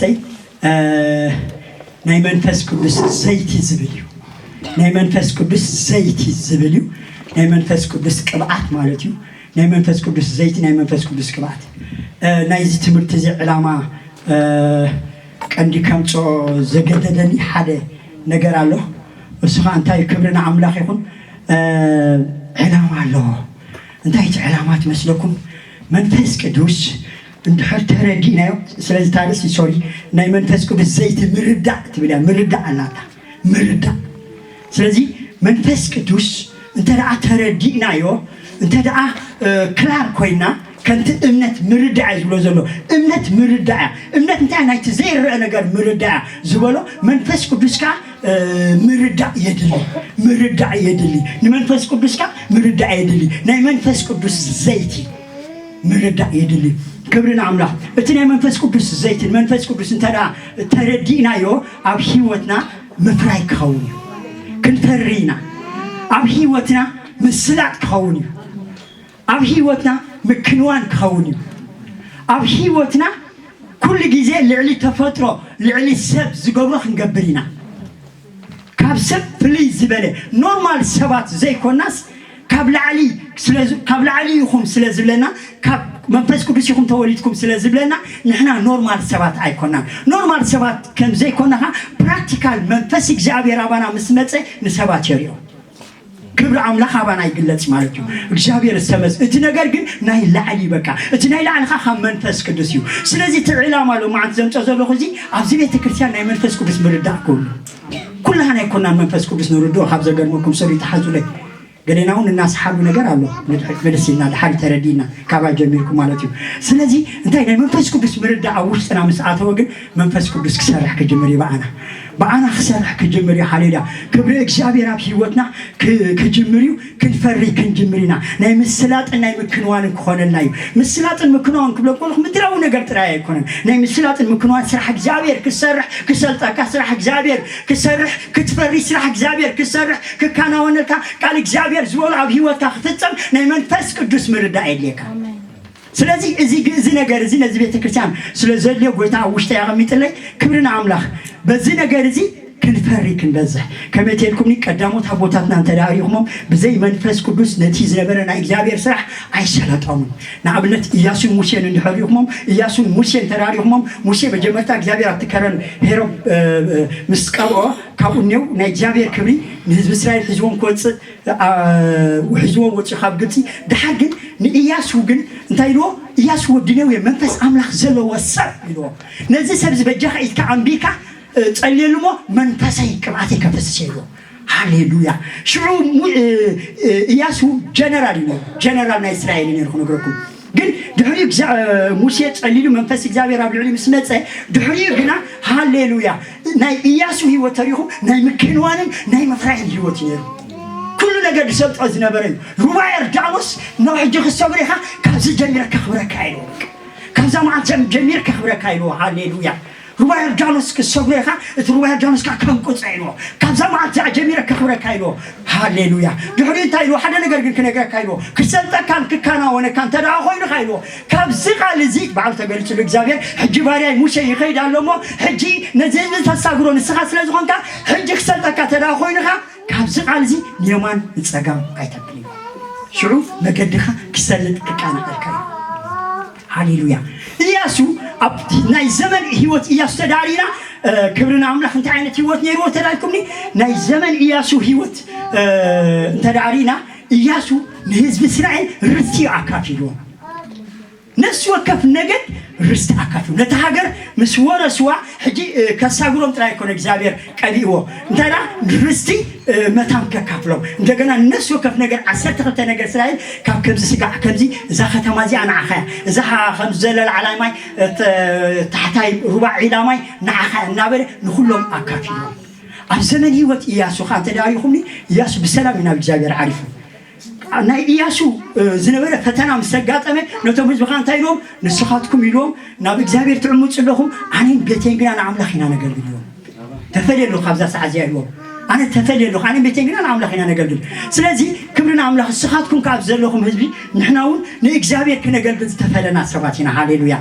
ሰይ ናይ መንፈስ ቅዱስ ዘይቲ ዝብል እዩ። ናይ መንፈስ ቅዱስ ዘይቲ ዝብል እዩ። ናይ መንፈስ ቅዱስ ቅብኣት ማለት እዩ። ናይ መንፈስ ቅዱስ ዘይቲ፣ ናይ መንፈስ ቅዱስ ቅብኣት። ናይዚ ትምህርቲ እዚ ዕላማ ቀንዲ ከምፅኦ ዘገደደኒ ሓደ ነገር ኣሎ። እሱ ከዓ እንታይ? ክብሪ ንኣምላኽ ይኹን። ዕላማ ኣለዎ። እንታይ እቲ ዕላማ ትመስለኩም? መንፈስ ቅዱስ እንድሕር ተረዲእናዮ፣ ስለዚ ታሪስ ሶሪ፣ ናይ መንፈስ ቅዱስ ዘይቲ ምርዳእ ትብል እያ። ምርዳእ ኣላታ ምርዳእ። ስለዚ መንፈስ ቅዱስ እንተ ደኣ ተረዲእናዮ፣ እንተ ደኣ ክላር ኮይና፣ ከምቲ እምነት ምርዳእ እዩ ዝብሎ ዘሎ። እምነት ምርዳእ እያ። እምነት እንታይ? ናይቲ ዘይረአ ነገር ምርዳእ እያ ዝበሎ መንፈስ ቅዱስ ከዓ ምርዳእ የድሊ። ምርዳእ የድሊ። ንመንፈስ ቅዱስካ ምርዳእ የድሊ። ናይ መንፈስ ቅዱስ ዘይቲ ምርዳእ የድሊ። ክብሪ ንኣምላኽ። እቲ ናይ መንፈስ ቅዱስ ዘይቲ፣ ንመንፈስ ቅዱስ እንተ ደኣ ተረዲእናዮ፣ ኣብ ህይወትና ምፍራይ ክኸውን እዩ። ክንፈሪ ኢና። ኣብ ህይወትና ምስላጥ ክኸውን እዩ። ኣብ ህይወትና ምክንዋን ክኸውን እዩ። ኣብ ህይወትና ኩሉ ግዜ ልዕሊ ተፈጥሮ፣ ልዕሊ ሰብ ዝገብሮ ክንገብር ኢና። ካብ ሰብ ፍልይ ዝበለ፣ ኖርማል ሰባት ዘይኮናስ፣ ካብ ላዕሊ ስለ ካብ ላዕሊ ኢኹም ስለ ዝብለና፣ ካብ መንፈስ ቅዱስ ኢኹም ተወሊድኩም ስለ ዝብለና፣ ንሕና ኖርማል ሰባት ኣይኮናን። ኖርማል ሰባት ከም ዘይኮናኻ፣ ፕራክቲካል መንፈስ እግዚኣብሔር ኣባና ምስ መጸ ንሰባት የርእዮ። ክብሪ ኣምላኽ ኣባና ይግለጽ ማለት እዩ። እግዚኣብሔር ዝተመስ እቲ ነገር ግን ናይ ላዕሊ፣ በቃ እቲ ናይ ላዕሊ ኸዓ ካብ መንፈስ ቅዱስ እዩ። ስለዚ እቲ ዕላማ ሎማዓንቲ ዘምጾ ዘለኹ እዚ፣ ኣብዚ ቤተ ክርስቲያን ናይ መንፈስ ቅዱስ ምርዳእ ክህሉ፣ ኩላህና ኣይኮናን መንፈስ ቅዱስ ንርድኦ። ካብ ዘገርመኩም ሰብ ይተሓዙለይ፣ ገሌና እውን እናስሓሉ ነገር ኣሎ። ንድሕሪት መለስ ኢልና ድሓር ተረዲእና፣ ካባይ ጀሚርኩም ማለት እዩ። ስለዚ እንታይ? ናይ መንፈስ ቅዱስ ምርዳእ ኣብ ውሽጥና ምስ ኣተወ ግን መንፈስ ቅዱስ ክሰርሕ ክጅምር እዩ ብኣና። ብኣና ክሰርሕ ክጅምር እዩ። ሃሌሉያ። ክብሪ እግዚኣብሔር ኣብ ህይወትና ክ- ክጅምር እዩ። ክንፈሪ ክንጅምር ኢና። ናይ ምስላጥን ናይ ምክንዋንን ክኾነልና እዩ። ምስላጥን ምክንዋን ክብሎ ከለኹ ምድራዊ ነገር ጥራይ ኣይኮነን። ናይ ምስላጥን ምክንዋን ስራሕ እግዚኣብሔር ክሰርሕ፣ ክሰልጠካ ስራሕ እግዚኣብሔር ክሰርሕ፣ ክትፈሪ ስራሕ እግዚኣብሔር ክሰርሕ፣ ክከናወነልካ፣ ቃል እግዚኣብሔር ዝበሎ ኣብ ህይወትካ ክፍጸም ናይ መንፈስ ቅዱስ ምርዳእ የድልየካ። ስለዚ እዚ ግ- እዚ ነገር እዚ ነዚ ቤተ ክርስቲያን ስለ ዘድልዮ ጎይታ ኣብ ውሽጠ ያቐሚጥለይ። ክብሪ ንኣምላኽ። በዚ ነገር እዚ ክንፈሪ ክንበዝሕ። ከመይ ተልኩምኒ? ቀዳሞት ኣቦታትና እንተ ደኣ ሪእኹሞም፣ ብዘይ መንፈስ ቅዱስ ነቲ ዝነበረ ናይ እግዚኣብሔር ስራሕ ኣይሰለጦምን። ንኣብነት ኢያሱን ሙሴን እንድሕር ሪእኹሞም፣ ኢያሱን ሙሴን እንተ ደኣ ሪእኹሞም፣ ሙሴ መጀመርታ እግዚኣብሔር ኣብቲ ከረን ሄሮብ እ፣ እ፣ ምስ ቀብኦ፣ ካብኡ እኔው ናይ እግዚኣብሔር ክብሪ ንህዝቢ እስራኤል ሒዝዎም ክወፅእ አ፣ ሒዝዎም ወፂኡ ካብ ግብፂ። ድሓር ግን ንኢያሱ ግን እንታይ ኢልዎ? ኢያሱ ወዲ ነዌ መንፈስ ኣምላኽ ዘለዎ ሰብ ኢልዎ። ነዚ ሰብ እዚ በጃኻ ኢድካ ኣንቢርካ እ፣ ጸልየሉ እሞ መንፈሰይ ቅብኣተይ ከፈስስ ኢልዎ። ሃሌሉያ። ሽዑ ሙ- እ፣ እ፣ ኢያሱ ጀነራል እዩ ነይሩ። ጀነራል ናይ እስራኤል እዩ ነይሩ ክነግረኩም። ግን ድሕሪኡ ግዛ- እ፣ ሙሴ ጸሊሉ መንፈስ እግዚኣብሔር ኣብ ልዕሊ ምስ መጸ፣ ድሕሪኡ ግና ሃሌሉያ፣ ናይ ኢያሱ ህይወት ተሪኹ ናይ ምክንዋንን ናይ ምፍራይን ህይወት እዩ ነይሩ። ኩሉ ነገር ዝሰልጦ ዝነበረ እዩ። ሩባ ዮርዳኖስ ነው ሕጂ ክሰብር ኢኻ፣ ካብዚ ጀሚረ ከኽብረካ ኢልዎ። ካብዛ መዓልቲ ጀም- ጀሚር ከኽብረካ ኢልዎ። ሃሌሉያ። ሩባ ዮርዳኖስ ክሰብሮ ኢኻ፣ እቲ ሩባ ዮርዳኖስ ከዓ ከም ቁፀ ኢልዎ። ካብዛ መዓልቲ እዚኣ ጀሚረ ከኽብረካ ኢልዎ። ሃሌሉያ። ድሕሪኡ እንታይ ኢልዎ? ሓደ ነገር ግን ክነግረካ ኢልዎ። ክሰልጠካን ክከናወነካ እንተ ደኣ ኮይኑኻ ኢልዎ። ካብዚ ቃል እዚ ባዕሉ ተገሊጹሉ እግዚኣብሔር፣ ሕጂ ባርያይ ሙሴ ይኸይድ ኣሎ እሞ፣ ሕጂ ነዚ ህዝቢ ተሳግሮ ንስኻ ስለ ዝኾንካ፣ ሕጂ ክሰልጠካ እንተ ደኣ ኮይኑኻ፣ ካብዚ ቃል እዚ ንየማን ንጸጋም ኣይተብል ኢልዎ። ሽዑ መገድኻ ክሰልጥ ክቃናቐልካ እዩ። ሃሌሉያ። ኢያሱ ኣብ ናይ ዘመን ህይወት ኢያሱ ተዳሪና፣ እ፣ ክብሪ ንኣምላኽ። እንታይ ዓይነት ህይወት ነይርዎ ተዳልኩምኒ? ናይ ዘመን ኢያሱ ህይወት፣ እ፣ እንተዳሪና፣ ኢያሱ ንህዝቢ እስራኤል ርስቲ እዩ ኣካፊልዎ። ነፍሲ ወከፍ ነገድ ርስቲ ኣካፊሉ። ነቲ ሃገር ምስ ወረስዋ፣ ሕጂ፣ እ፣ ከሳግሮም ጥራይ ኣይኮነ እግዚኣብሔር ቀቢእዎ። እንታይ ደኣ ርስቲ፣ እ፣ መታን ከካፍሎም። እንደገና ነፍሲ ወከፍ ነገር፣ ዓሰርተ ክልተ ነገር እስራኤል፣ ካብ ከምዚ ስጋዕ፣ ከምዚ፣ እዛ ከተማ እዚኣ ንዓኻ እያ፣ እዛ ኸ-፣ ከምዚ ዘሎ ላዕላይ ማይ፣ እ፣ ተ-፣ ታሕታይ ሩባ ዒላ ማይ ንዓኻ እያ እናበለ ንኹሎም ኣካፊልዎም። ኣብ ዘመን ህይወት ኢያሱ ኸኣ እንተ ደኣ ሪእኹምኒ፣ ኢያሱ ብሰላም እዩ ናብ እግዚኣብሔር ዓሪፉ። ናይ ኢያሱ፣ እ፣ ዝነበረ ፈተና ምስ ኣጋጠመ፣ ነቶም ህዝቢ ኸኣ እንታይ ኢልዎም? ንስኻትኩም ኢልዎም፣ ናብ እግዚኣብሔር ትዕምፁ ኣለኹም፣ ኣነን ቤተይን ግና ንኣምላኽ ኢና ነገልግል ኢልዎም። ተፈልየ ኣለኹ ካብዛ ሰዓት እዚኣ ኢልዎም። ኣነ ተፈልየ ኣለኹ፣ ኣነን ቤተይን ግና ንኣምላኽ ኢና ነገልግል። ስለዚ ክብሪ ንኣምላኽ፣ ንስኻትኩም ከኣ ኣብዚ ዘለኹም ህዝቢ፣ ንሕና እውን ንእግዚኣብሔር ክነገልግል ዝተፈለና ሰባት ኢና። ሃሌሉያ።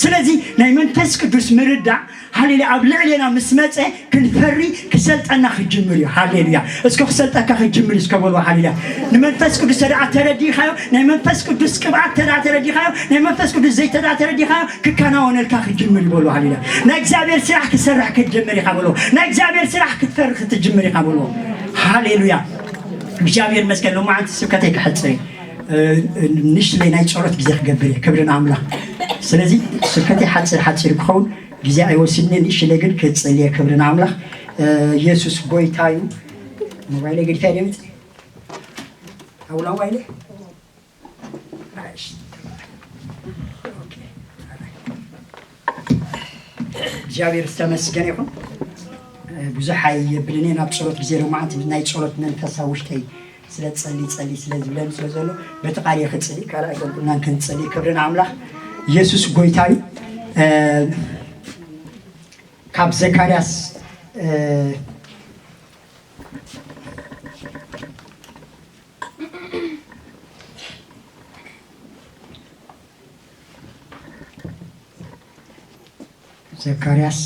ስለዚ ናይ መንፈስ ቅዱስ ምርዳእ፣ ሃሌሉያ፣ ኣብ ልዕሌና ምስ መጸ ክንፈሪ ክሰልጠና ክጅምር እዩ። ሃሌሉያ። እስከ ክሰልጠካ ክጅምር እስከ በልዎ። ሃሌሉያ። ንመንፈስ ቅዱስ ተደኣ ተረዲእኻዮ፣ ናይ መንፈስ ቅዱስ ቅብኣት ተደኣ ተረዲእኻዮ፣ ናይ መንፈስ ቅዱስ ዘይተ ደኣ ተረዲእኻዮ፣ ክከናወነልካ ክጅምር እዩ በልዎ። ሃሌሉያ። ናይ እግዚኣብሔር ስራሕ ክሰርሕ ክትጅምር ኢኻ በልዎ። ናይ እግዚኣብሔር ስራሕ ክትፈሪ ክትጅምር ኢኻ በልዎ። ሃሌሉያ። እግዚኣብሔር ይመስገን። ሎማዓንቲ ስብከተይ ክሕጽር እየ። ንእሽለይ ናይ ጸሎት ግዜ ክገብር እየ። ክብሪ ንኣምላኽ። ስለዚ ስብከተይ ሓጺር ሓጺር ክኸውን ግዜ ኣይወስድን እየ። ንእሽለይ ግን ክጽል እየ። ክብሪ ንኣምላኽ። ኢየሱስ ጎይታ እዩ። ሞባይለይ ገዲፈ እየ ድምጺ። ኣውላ ሞባይለይ። እሺ። ኦኬ። እግዚኣብሔር ዝተመስገነ ይኹን። ብዙሕ ኣየብልን እየ። ናብ ጸሎት ግዜ ሎማዓንቲ ናይ ጸሎት መንፈስ ኣብ ውሽጠይ ስለ ጸሊ ጸሊ ስለ ዝብለኒ ስለ ዘሎ በቲ ቃል እየ ክጽሊ፣ ካልኣይ ኣይኮንኩናን ክንጽሊ። ክብሪ ንኣምላኽ። ኢየሱስ ጎይታ እዩ። እ፣ ካብ ዘካርያስ፣ እ፣ ዘካርያስ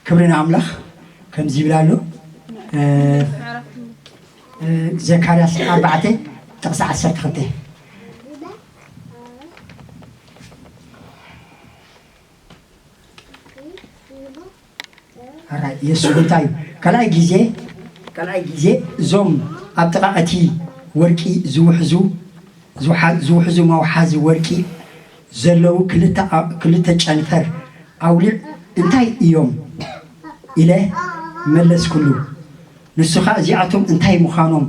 ክብሪ ንኣምላኽ። ከምዚ ይብል ኣሎ፣ እ፣ እ፣ ዘካርያስ ኣርባዕተ ጥቕሲ ዓሰርተ ክልተ። ኣራይ፣ ኢየሱስ ጎይታ እዩ። ካልኣይ ግዜ፣ ካልኣይ ግዜ እዞም ኣብ ጥቓ እቲ ወርቂ ዝውሕዙ፣ ዝውሓ-፣ ዝውሕዙ መውሓዚ ወርቂ ዘለዉ ክልተ ኣ-፣ ክልተ ጨንፈር ኣውሊዕ እንታይ እዮም? ኢለ መለስኩሉ። ንሱ ኸኣ እዚኣቶም እንታይ ምዃኖም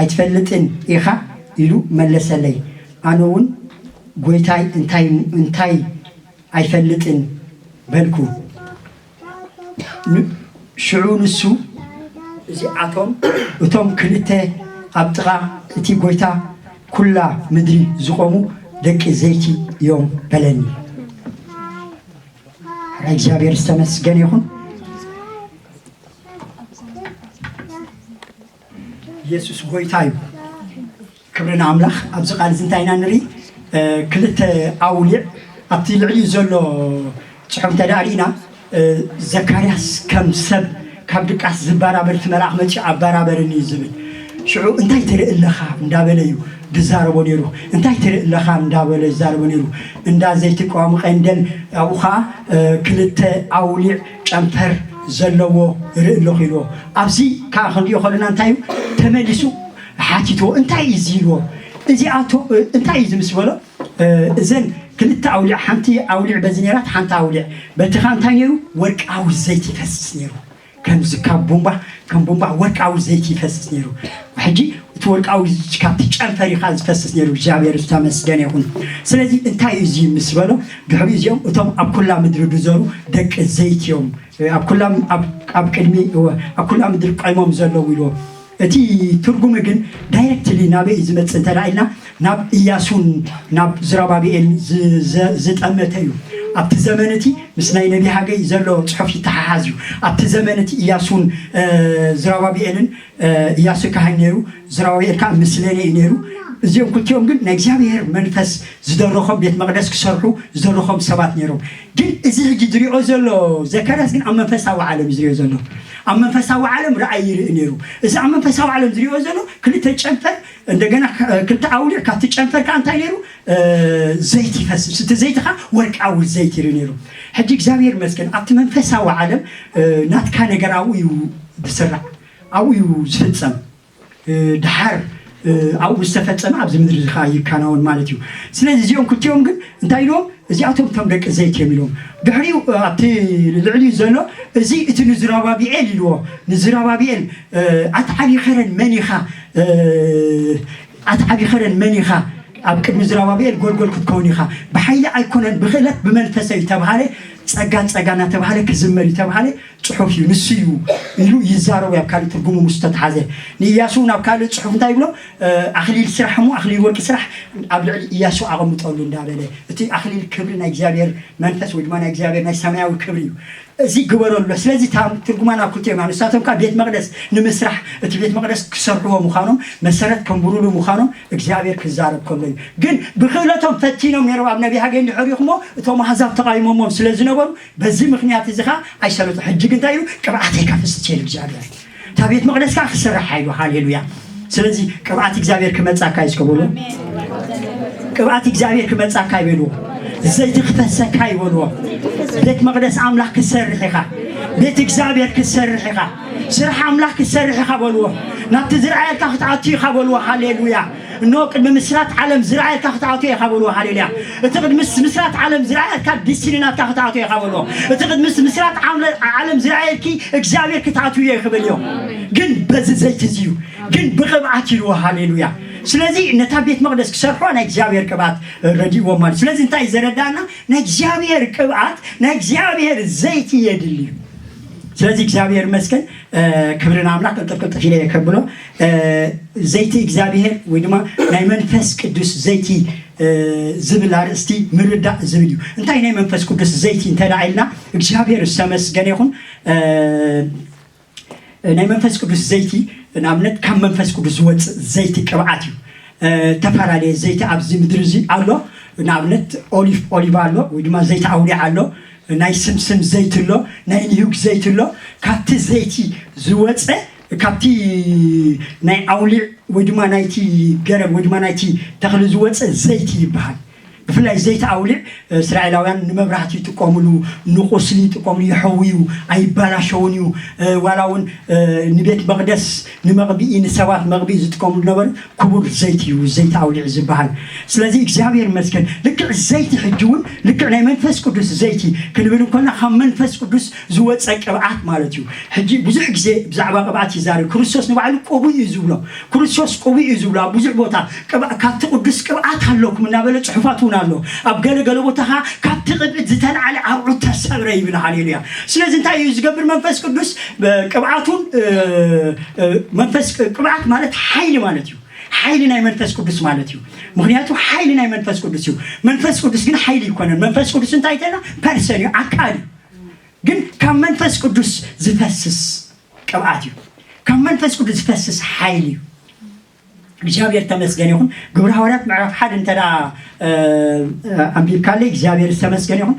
ኣይትፈልጥን ኢኻ? ኢሉ መለሰለይ። ኣነ እውን ጎይታይ እንታይ፣ እንታይ ኣይፈልጥን በልኩ። ን-፣ ሽዑ ንሱ፣ እዚኣቶም እቶም ክልተ ኣብ ጥቓ እቲ ጎይታ ኩላ ምድሪ ዝቖሙ ደቂ ዘይቲ እዮም በለኒ። ናይ እግዚኣብሔር ዝተመስገነ ይኹን። ኢየሱስ ጎይታ እዩ። ክብሪ ንኣምላኽ። ኣብዚ ቃል እዚ እንታይ ኢና ንርኢ? እ፣ ክልተ ኣውሊዕ ኣብቲ ልዕሊኡ ዘሎ ጽሑፍ እንተ ደኣ ርኢና፣ እ፣ ዘካርያስ ከም ሰብ ካብ ድቃስ ዝበራበር እቲ መልኣኽ መጺኡ ኣበራበርኒ እዩ ዝብል። ሽዑ እንታይ ትርኢ ኣለኻ እንዳበለ እዩ ዝዛረቦ ነይሩ። እንታይ ትርኢ ኣለኻ እንዳበለ ይዛረቦ ነይሩ። እንዳ ዘይቲ ቀዋሚ ቀንደል ኣብኡ ኸዓ፣ እ፣ ክልተ ኣውሊዕ ጨንፈር ዘለዎ ይርኢ ኣለኹ ኢልዎ። ኣብዚ ከዓ ክንሪኦ ከለና እንታይ እዩ ተመሊሱ ሓቲትዎ፣ እንታይ እዩ እዚ ኢልዎ? እዚኣቶ-፣ እ፣ እንታይ እዩ እዚ ምስ በሎ፣ እ፣ እዘን ክልተ ኣውሊዕ፣ ሓንቲ ኣውሊዕ በዚ ነይራት፣ ሓንቲ ኣውሊዕ በቲ ኸዓ እንታይ ነይሩ? ወርቃዊ ዘይቲ ይፈስስ ነይሩ። ከምዚ ካብ ቡምባ፣ ከም ቡምባ ወርቃዊ ዘይቲ ይፈስስ ነይሩ። ሕጂ እቲ ወርቃዊ ካብቲ ጨንፈር እዩ ኸዓ ዝፈስስ ነይሩ። እግዚኣብሔር ዝተመስገነ ይኹን። ስለዚ እንታይ እዩ እዚ ምስ በሎ፣ ድሕሪ እዚኦም እቶም ኣብ ኩላ ምድሪ ዝዘሩ ደቂ ዘይቲ እዮም። ኣብ ኩላ፣ ኣብ፣ ኣብ ቅድሚ፣ ኣብ ኩላ ምድሪ ቆይሞም ዘለዉ ኢልዎ። እቲ ትርጉሙ ግን ዳይሬክትሊ ናበይ እዩ ዝመጽእ እንተ ደኣ ኢልና፣ ናብ ኢያሱን ናብ ዝራባብኤል ዝ-፣ ዘ-፣ ዝጠመተ እዩ። ኣብቲ ዘመን እቲ ምስ ናይ ነቢ ሃገይ ዘሎ ጽሑፍ ይተሓሓዝ እዩ። ኣብቲ ዘመን እቲ ኢያሱን፣ እ፣ ዝራባብኤልን፣ እ፣ ኢያሱ ካህን ነይሩ፣ ዝራባብኤል ከኣ ምስሌነ እዩ ነይሩ። እዚኦም ክልቲኦም ግን ናይ እግዚኣብሔር መንፈስ ዝደረኾም፣ ቤት መቕደስ ክሰርሑ ዝደረኾም ሰባት ነይሮም። ግን እዚ ሕጂ ዝሪኦ ዘሎ ዘካርያስ ግን ኣብ መንፈሳዊ ዓለም እዩ ዝሪኦ ዘሎ። ኣብ መንፈሳዊ ዓለም ራእይ ይርኢ ነይሩ። እዚ ኣብ መንፈሳዊ ዓለም ዝሪኦ ዘሎ ክልተ ጨንፈር፣ እንደገና ክልተ ኣውሊዕ፣ ካብቲ ጨንፈር ከኣ እንታይ ነይሩ? እ፣ ዘይቲ ይፈስስ። እቲ ዘይቲ ከኣ ወርቃዊ ዘይቲ ይርኢ ነይሩ። ሕጂ እግዚኣብሔር ይመስገን፣ ኣብቲ መንፈሳዊ ዓለም፣ እ፣ ናትካ ነገር ኣብኡ እዩ ዝስራዕ፣ ኣብኡ እዩ ዝፍጸም። እ፣ ድሓር፣ እ፣ ኣብኡ ዝተፈጸመ ኣብዚ ምድሪ እዚ ከኣ ይከናወን ማለት እዩ። ስለዚ እዚኦም ክልቲኦም ግን እንታይ ኢልዎም? እዚኣቶም እቶም ደቂ ዘይቲ እዮም ኢልዎም። ድሕሪኡ፣ እ፣ ኣብቲ ልዕሊኡ ዘሎ፣ እዚ እቲ ንዝራባብኤል ኢልዎ። ንዝራባብኤል፣ እ፣ ኣቲ ዓብዪ ኸረን መን ኢኻ? እ፣ ኣቲ ዓብዪ ኸረን መን ኢኻ? ኣብ ቅድሚ ዝራባብኤል ጎልጎል ክትከውን ኢኻ። ብሓይሊ ኣይኮነን፣ ብኽእለት ብመንፈሰ እዩ ተባሃለ። ጸጋ ንጸጋ እናተባሃለ ክዝመር እዩ ተባሃለ። ጽሑፍ እዩ፣ ንሱ እዩ ኢሉ ይዛረቡ። ኣብ ካልእ ትርጉሙ ምስ ተተሓዘ፣ ንኢያሱ እውን ኣብ ካልእ ጽሑፍ እንታይ ይብሎ? እ፣ ኣኽሊል ስራሕ እሞ፣ ኣኽሊል ወርቂ ስራሕ ኣብ ልዕሊ ኢያሱ ኣቐምጠሉ እንዳበለ፣ እቲ ኣኽሊል ክብሪ ናይ እግዚኣብሔር መንፈስ ወይ ድማ ናይ እግዚኣብሔር ናይ ሰማያዊ ክብሪ እዩ። እዚ ግበረሉ። ስለዚ እታ ትርጉማ ናብ ክልቲኦም እያ። ንሳቶም ከኣ ቤት መቕደስ ንምስራሕ፣ እቲ ቤት መቕደስ ክሰርሕዎ ምዃኖም፣ መሰረት ከንብሩሉ ምዃኖም እግዚኣብሔር ክዛረብ ከሎ እዩ። ግን ብክእለቶም ፈቲኖም ነይሮም ኣብ ነቢይ ሃገይ እንድሕር ኢኹሞ፣ እቶም ኣህዛብ ተቓዊሞሞም ስለ ዝነበሩ፣ በዚ ምኽንያት እዚ ኸኣ ኣይሰለጡ። ሕጂ ግን እንታይ ኢሉ? ቅብኣተይ ከፍስስ ኢሉ እግዚኣብሔር። እታ ቤት መቕደስ ከኣ ክስራሕ ኢሉ። ሃሌሉያ። ስለዚ ቅብኣት እግዚኣብሔር ክመጻካ እዩ እስከ በሉ። ቅብኣት እግዚኣብሔር ክመጻካ ይበልዎ። ዘይቲ ክፈሰካ ይበልዎ። ቤት መቕደስ ኣምላኽ ክሰርሕ ኢኻ። ቤት እግዚኣብሔር ክሰርሕ ኢኻ። ስራሕ ኣምላኽ ክሰርሕ ኢኻ በልዎ። ናብቲ ዝረኣየልካ ክትኣቱ ኢኻ በልዎ። ሃሌሉያ። እነሆ ቅድሚ ምስራት ዓለም ዝረኣየልካ ክትኣቱ ኢኻ በልዎ። ሃሌሉያ። እቲ ቅድሚ ምስ- ምስራት ዓለም ዝረኣየልካ ዲስቲኒ ናትካ ክትኣቱ ኢኻ በልዎ። እቲ ቅድሚ ምስ- ምስራት ዓምለ- ዓለም ዝረኣየልኪ እግዚኣብሔር ክትኣቱ እየ ክብል እዮም። ግን በዚ ዘይቲ እዚ እዩ። ግን ብቕብኣት ኢልዎ። ሃሌሉያ። ስለዚ ነታ ቤት መቕደስ ክሰርሖ ናይ እግዚኣብሔር ቅብኣት ረዲእዎም ማለት። ስለዚ እንታይ እዩ ዘረዳእና? ናይ እግዚኣብሔር ቅብኣት፣ ናይ እግዚኣብሔር ዘይቲ የድሊ እዩ። ስለዚ እግዚኣብሔር ይመስገን። ክብርን ኣምላኽ ቅልጥፍ ቅልጥፍ ኢለ እየ ከብሎ። ዘይቲ እግዚኣብሔር ወይ ድማ ናይ መንፈስ ቅዱስ ዘይቲ ዝብል ኣርእስቲ ምርዳእ ዝብል እዩ። እንታይ ናይ መንፈስ ቅዱስ ዘይቲ እንተ ኢልና እግዚኣብሔር ዝተመስገነ ይኹን። ናይ መንፈስ ቅዱስ ዘይቲ ንኣብነት ካብ መንፈስ ቅዱስ ዝወፅእ ዘይቲ ቅብኣት እዩ። ዝተፈላለየ ዘይቲ ኣብዚ ምድሪ እዚ ኣሎ። ንኣብነት ኦሊቭ ኦሊቭ ኣሎ ወይ ድማ ዘይቲ ኣውሊዕ ኣሎ። ናይ ስምስም ዘይቲ ኣሎ። ናይ ንህግ ዘይቲ ኣሎ። ካብቲ ዘይቲ ዝወፀ ካብቲ ናይ ኣውሊዕ ወይ ድማ ናይቲ ገረብ ወይ ድማ ናይቲ ተኽሊ ዝወፀ ዘይቲ ይበሃል። ብፍላይ ዘይቲ ኣውሊዕ እስራኤላውያን ንመብራህቲ ይጥቀምሉ፣ ንቁስሊ ይጥቀምሉ፣ ይሕውዩ፣ ኣይባላሸውን እዩ። ዋላ እውን ንቤት መቅደስ ንመቕብኢ ንሰባት መቕብኢ ዝጥቀምሉ ነበሩ። ክቡር ዘይቲ እዩ ዘይቲ ኣውሊዕ ዝበሃል። ስለዚ እግዚኣብሔር ይመስገን። ልክዕ ዘይቲ ሕጂ እውን ልክዕ ናይ መንፈስ ቅዱስ ዘይቲ ክንብል እንኮና ካብ መንፈስ ቅዱስ ዝወፀ ቅብኣት ማለት እዩ። ሕጂ ብዙሕ ግዜ ብዛዕባ ቅብኣት ይዛረብ። ክርስቶስ ንባዕሉ ቅቡእ እዩ ዝብሎ። ክርስቶስ ቅቡእ እዩ ዝብሎ ኣብ ብዙሕ ቦታ። ካብቲ ቅዱስ ቅብኣት ኣለኩም እናበለ ፅሑፋት እውን ኣሎ። ኣብ ገለገለ ቦታ ከዓ ካብቲ ቅብእት ዝተላዓለ ኣብዑር ተሰብረ ይብል። ሃሌሉያ። ስለዚ እንታይ እዩ ዝገብር መንፈስ ቅዱስ? ቅብኣቱን መንፈስ ቅብኣት ማለት ሓይሊ ማለት እዩ። ሓይሊ ናይ መንፈስ ቅዱስ ማለት እዩ። ምክንያቱ ሓይሊ ናይ መንፈስ ቅዱስ እዩ። መንፈስ ቅዱስ ግን ሓይሊ ይኮነን። መንፈስ ቅዱስ እንታይ ተና ፐርሰን እዩ፣ ኣካል እዩ። ግን ካብ መንፈስ ቅዱስ ዝፈስስ ቅብኣት እዩ። ካብ መንፈስ ቅዱስ ዝፈስስ ሓይሊ እዩ። እግዚኣብሔር ተመስገን ይኹን። ግብረ ሃዋርያት ምዕራፍ ሓደ እንተ ኣንቢብካለይ እግዚኣብሔር ዝተመስገን ይኹን።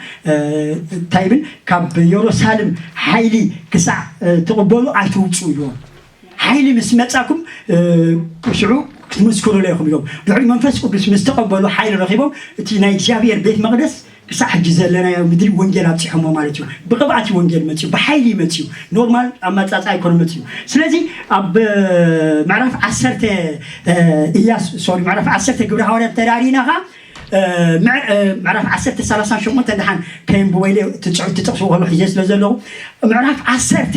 እንታይ ይብል? ካብ የሩሳሌም ሓይሊ ክሳዕ ትቕበሉ ኣይትውፁ ይብሉ። ሓይሊ ምስ መጻኩም ሽዑ ክትምስክሩለ ኢኹም ኢሎም። ድሕሪ መንፈስ ቅዱስ ምስ ተቐበሉ ሓይሊ ረኺቦም እቲ ናይ እግዚኣብሔር ቤት መቕደስ ክሳዕ ሕጂ ዘለናዮ ምድሪ ወንጌል ኣብፂሖሞ ማለት እዩ። ብቅብኣት እዩ ወንጌል መፅዩ፣ ብሓይሊ እዩ መፅዩ። ኖርማል ኣመፃፃ ኣይኮነ መፅዩ። ስለዚ ኣብ ምዕራፍ ዓሰርተ እያስ ሶሪ ምዕራፍ ዓሰርተ ግብረ ሃዋርያት ተዳሪናኻ ምዕራፍ ዓሰርተ ሰላሳ ሸሞንተ ደሓን ከየንብቦ ኢለ ትፅዕቲ ጥቕሲ ከሎ ሒዘ ስለ ዘለኹ ምዕራፍ ዓሰርተ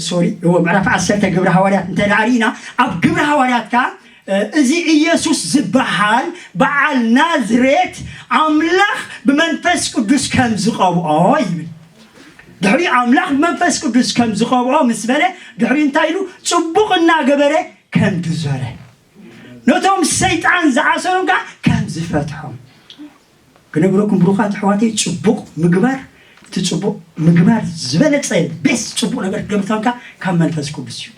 ሶሪ ምዕራፍ ዓሰርተ ግብረ ሃዋርያት እንተ ርኢና ኣብ ግብረ ሃዋርያት ከዓ እዚ ኢየሱስ ዝበሃል በዓል ናዝሬት ኣምላኽ ብመንፈስ ቅዱስ ከም ዝቐብኦ ይብል። ድሕሪ ኣምላኽ ብመንፈስ ቅዱስ ከም ዝቐብኦ ምስ በለ ድሕሪ እንታይ ኢሉ ፅቡቕ እናገበረ ከም ዝዞረ ነቶም ሰይጣን ዝኣሰሮም ከዓ ከም ዝፈትሖም ክነግረኩም ብሩኻት ኣሕዋተይ፣ ፅቡቕ ምግባር እቲ ፅቡቕ ምግባር ዝበለፀ ቤስ ፅቡቕ ነገር ክትገብር ተኾንካ ካብ መንፈስ ቅዱስ እዩ።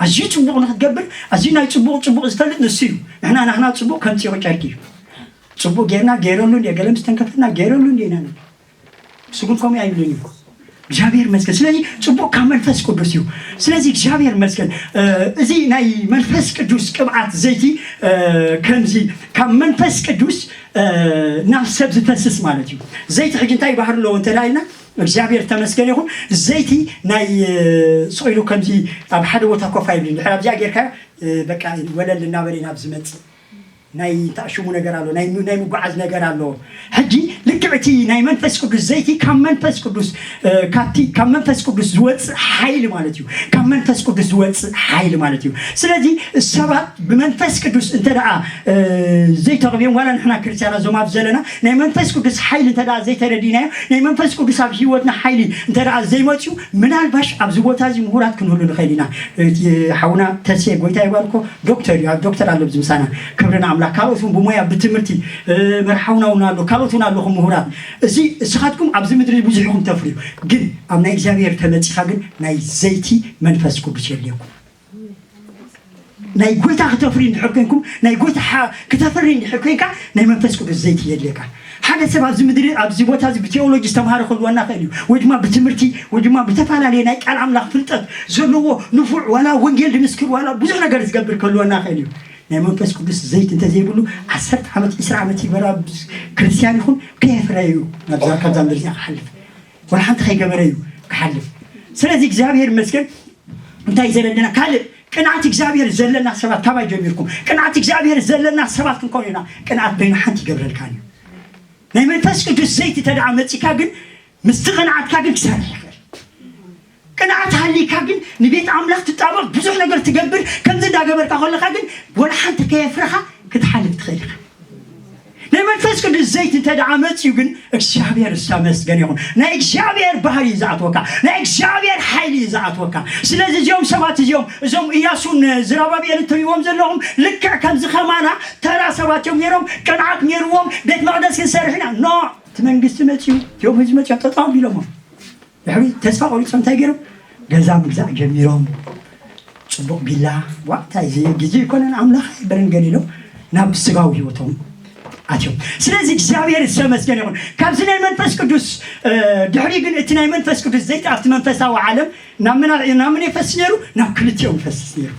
ኣዝዩ ፅቡቕ ንክትገብር ኣዝዩ ናይ ፅቡቕ ፅቡቕ ዝፈልጥ ንሱ እዩ። ንሕና ናህና ፅቡቕ ከም ፅሩይ ጨርቂ እዩ። ፅቡቕ ጌርና ገይረሉ እንዲ ገለ ምስ ተንከፈና ገይረሉ እንዲ ኢና ንብል። ንሱ ግን ከምኡ ኣይብልን እዩ። እግዚኣብሔር ይመስገን። ስለዚ ፅቡቕ ካብ መንፈስ ቅዱስ እዩ። ስለዚ እግዚኣብሔር ይመስገን። እዚ ናይ መንፈስ ቅዱስ ቅብኣት ዘይቲ ከምዚ ካብ መንፈስ ቅዱስ ናብ ሰብ ዝፈስስ ማለት እዩ። ዘይቲ ሕጂ እንታይ ባህሪ ኣለዎ እንተ ኢልና እግዚኣብሔር ተመስገን ይኹን። ዘይቲ ናይ ስቕ ኢሉ ከምዚ ኣብ ሓደ ቦታ ኮፍ ኣይብልን። ድሕር ኣብዚኣ ጌርካ በቃ ወለል እናበለ ናብ ዝመፅእ ናይ ተኣሽሙ ነገር ኣሎ፣ ናይ ናይ ምጉዓዝ ነገር ኣሎ። ሕጂ ልክዕ እቲ ናይ መንፈስ ቅዱስ ዘይቲ ካብ መንፈስ ቅዱስ ካብቲ ካብ መንፈስ ቅዱስ ዝወፅእ ሓይሊ ማለት እዩ። ካብ መንፈስ ቅዱስ ዝወፅእ ሓይሊ ማለት እዩ። ስለዚ ሰባት ብመንፈስ ቅዱስ እንተ ደኣ ዘይተቕብዮም ዋላ ንሕና ክርስትያና ዞም ኣብ ዘለና ናይ መንፈስ ቅዱስ ሓይሊ እንተ ደኣ ዘይተረዲናዮ ናይ መንፈስ ቅዱስ ኣብ ህይወትና ሓይሊ እንተ ደኣ ዘይመፅዩ ምናልባሽ ኣብዚ ቦታ እዚ ምሁራት ክንህሉ ንኽእል ኢና። ሓውና ተስየ ጎይታ ይባርኮ ዶክተር እዩ። ኣብ ዶክተር ኣሎ ኣብዚ ምሳና ክብርና ካልኦት እውን ብሞያ ብትምህርቲ፣ መርሓውና እውን ኣሎ፣ ካልኦት እውን ኣለኹም ምሁራት። እዚ እስኻትኩም ኣብዚ ምድሪ ብዙሕ ኢኹም ተፍርዩ፣ ግን ኣብ ናይ እግዚኣብሔር ተመጺኻ ግን ናይ ዘይቲ መንፈስ ቅዱስ የድልየኩም። ናይ ጎይታ ክተፍሪ እንድሕር ኮንኩም፣ ናይ ጎይታ ክተፍሪ እንድሕር ኮንካ፣ ናይ መንፈስ ቅዱስ ዘይቲ የድልየካ። ሓደ ሰብ ኣብዚ ምድሪ ኣብዚ ቦታ እዚ ብቴዎሎጂ ዝተምሃረ ክህልወና ክእል እዩ፣ ወይ ድማ ብትምህርቲ ወይ ድማ ብተፈላለየ ናይ ቃል ኣምላኽ ፍልጠት ዘለዎ ንፉዕ ዋላ ወንጌል ድምስክር ዋላ ብዙሕ ነገር ዝገብር ክህልወና ክእል እዩ። ናይ መንፈስ ቅዱስ ዘይቲ እንተዘይብሉ ዓሰርተ ዓመት ዕስራ ዓመት ይበራ ክርስቲያን ይኹን ከየፍረየ እዩ ናብዛ ካብዛ ምድሪ እዚኣ ክሓልፍ፣ ወላ ሓንቲ ከይገበረ እዩ ክሓልፍ። ስለዚ እግዚኣብሔር ይመስገን። እንታይ እዩ ዘለና ካልእ ቅንዓት እግዚኣብሔር ዘለና ሰባት ካባይ ጀሚርኩም ቅንዓት እግዚኣብሔር ዘለና ሰባት ክንኮን ኢና። ቅንዓት በይኑ ሓንቲ ይገብረልካ እዩ። ናይ መንፈስ ቅዱስ ዘይቲ ተደኣ መፂካ ግን ምስቲ ቅንዓትካ ግን ክሰርሕ ይኽእል። ቅንዓት ሃሊካ ግን ንቤት ኣምላኽ ትጣበቕ ብዙሕ ነገር ትገብር። ከምዚ እንዳገበርካ ከለካ ግን ወላ ሓንቲ ከየፍረኻ ክትሓልፍ ትኽእል ኢኻ። ናይ መንፈስ ቅዱስ ዘይቲ እንተ ደኣ መፅዩ ግን እግዚኣብሔር ዝተመስገን ይኹን። ናይ እግዚኣብሔር ባህሪ እዩ ዝኣትወካ፣ ናይ እግዚኣብሔር ሓይሊ እዩ ዝኣትወካ። ስለዚ እዚኦም ሰባት እዚኦም እዞም እያሱን ዝራባብኤል እትሪእዎም ዘለኹም ልክዕ ከምዚ ከማና ተራ ሰባት እዮም ነይሮም። ቅንዓት ነይርዎም። ቤት መቕደስ ክንሰርሕ ኢና ኖ እቲ መንግስቲ መፅዩ እዚኦም ህዝቢ መፅዮም ጠጠው ኣቢሎሞ ድሕሪ ተስፋ ቆሪፆም እንታይ ገይሮም ገዛ ምግዛእ ጀሚሮም። ፅቡቕ ቢላ ዋዕታ እዚ ግዜ ይኮነን ኣምላኽ ኣይበለን ገሊሎም ናብ ስጋዊ ህይወቶም ኣትዮም። ስለዚ እግዚኣብሔር ዝተመስገን ይኹን። ካብዚ ናይ መንፈስ ቅዱስ ድሕሪ ግን እቲ ናይ መንፈስ ቅዱስ ዘይት ኣብቲ መንፈሳዊ ዓለም ናብ ምን ናብ ምን ይፈስስ ነይሩ? ናብ ክልቲኦም ይፈስስ ነይሩ።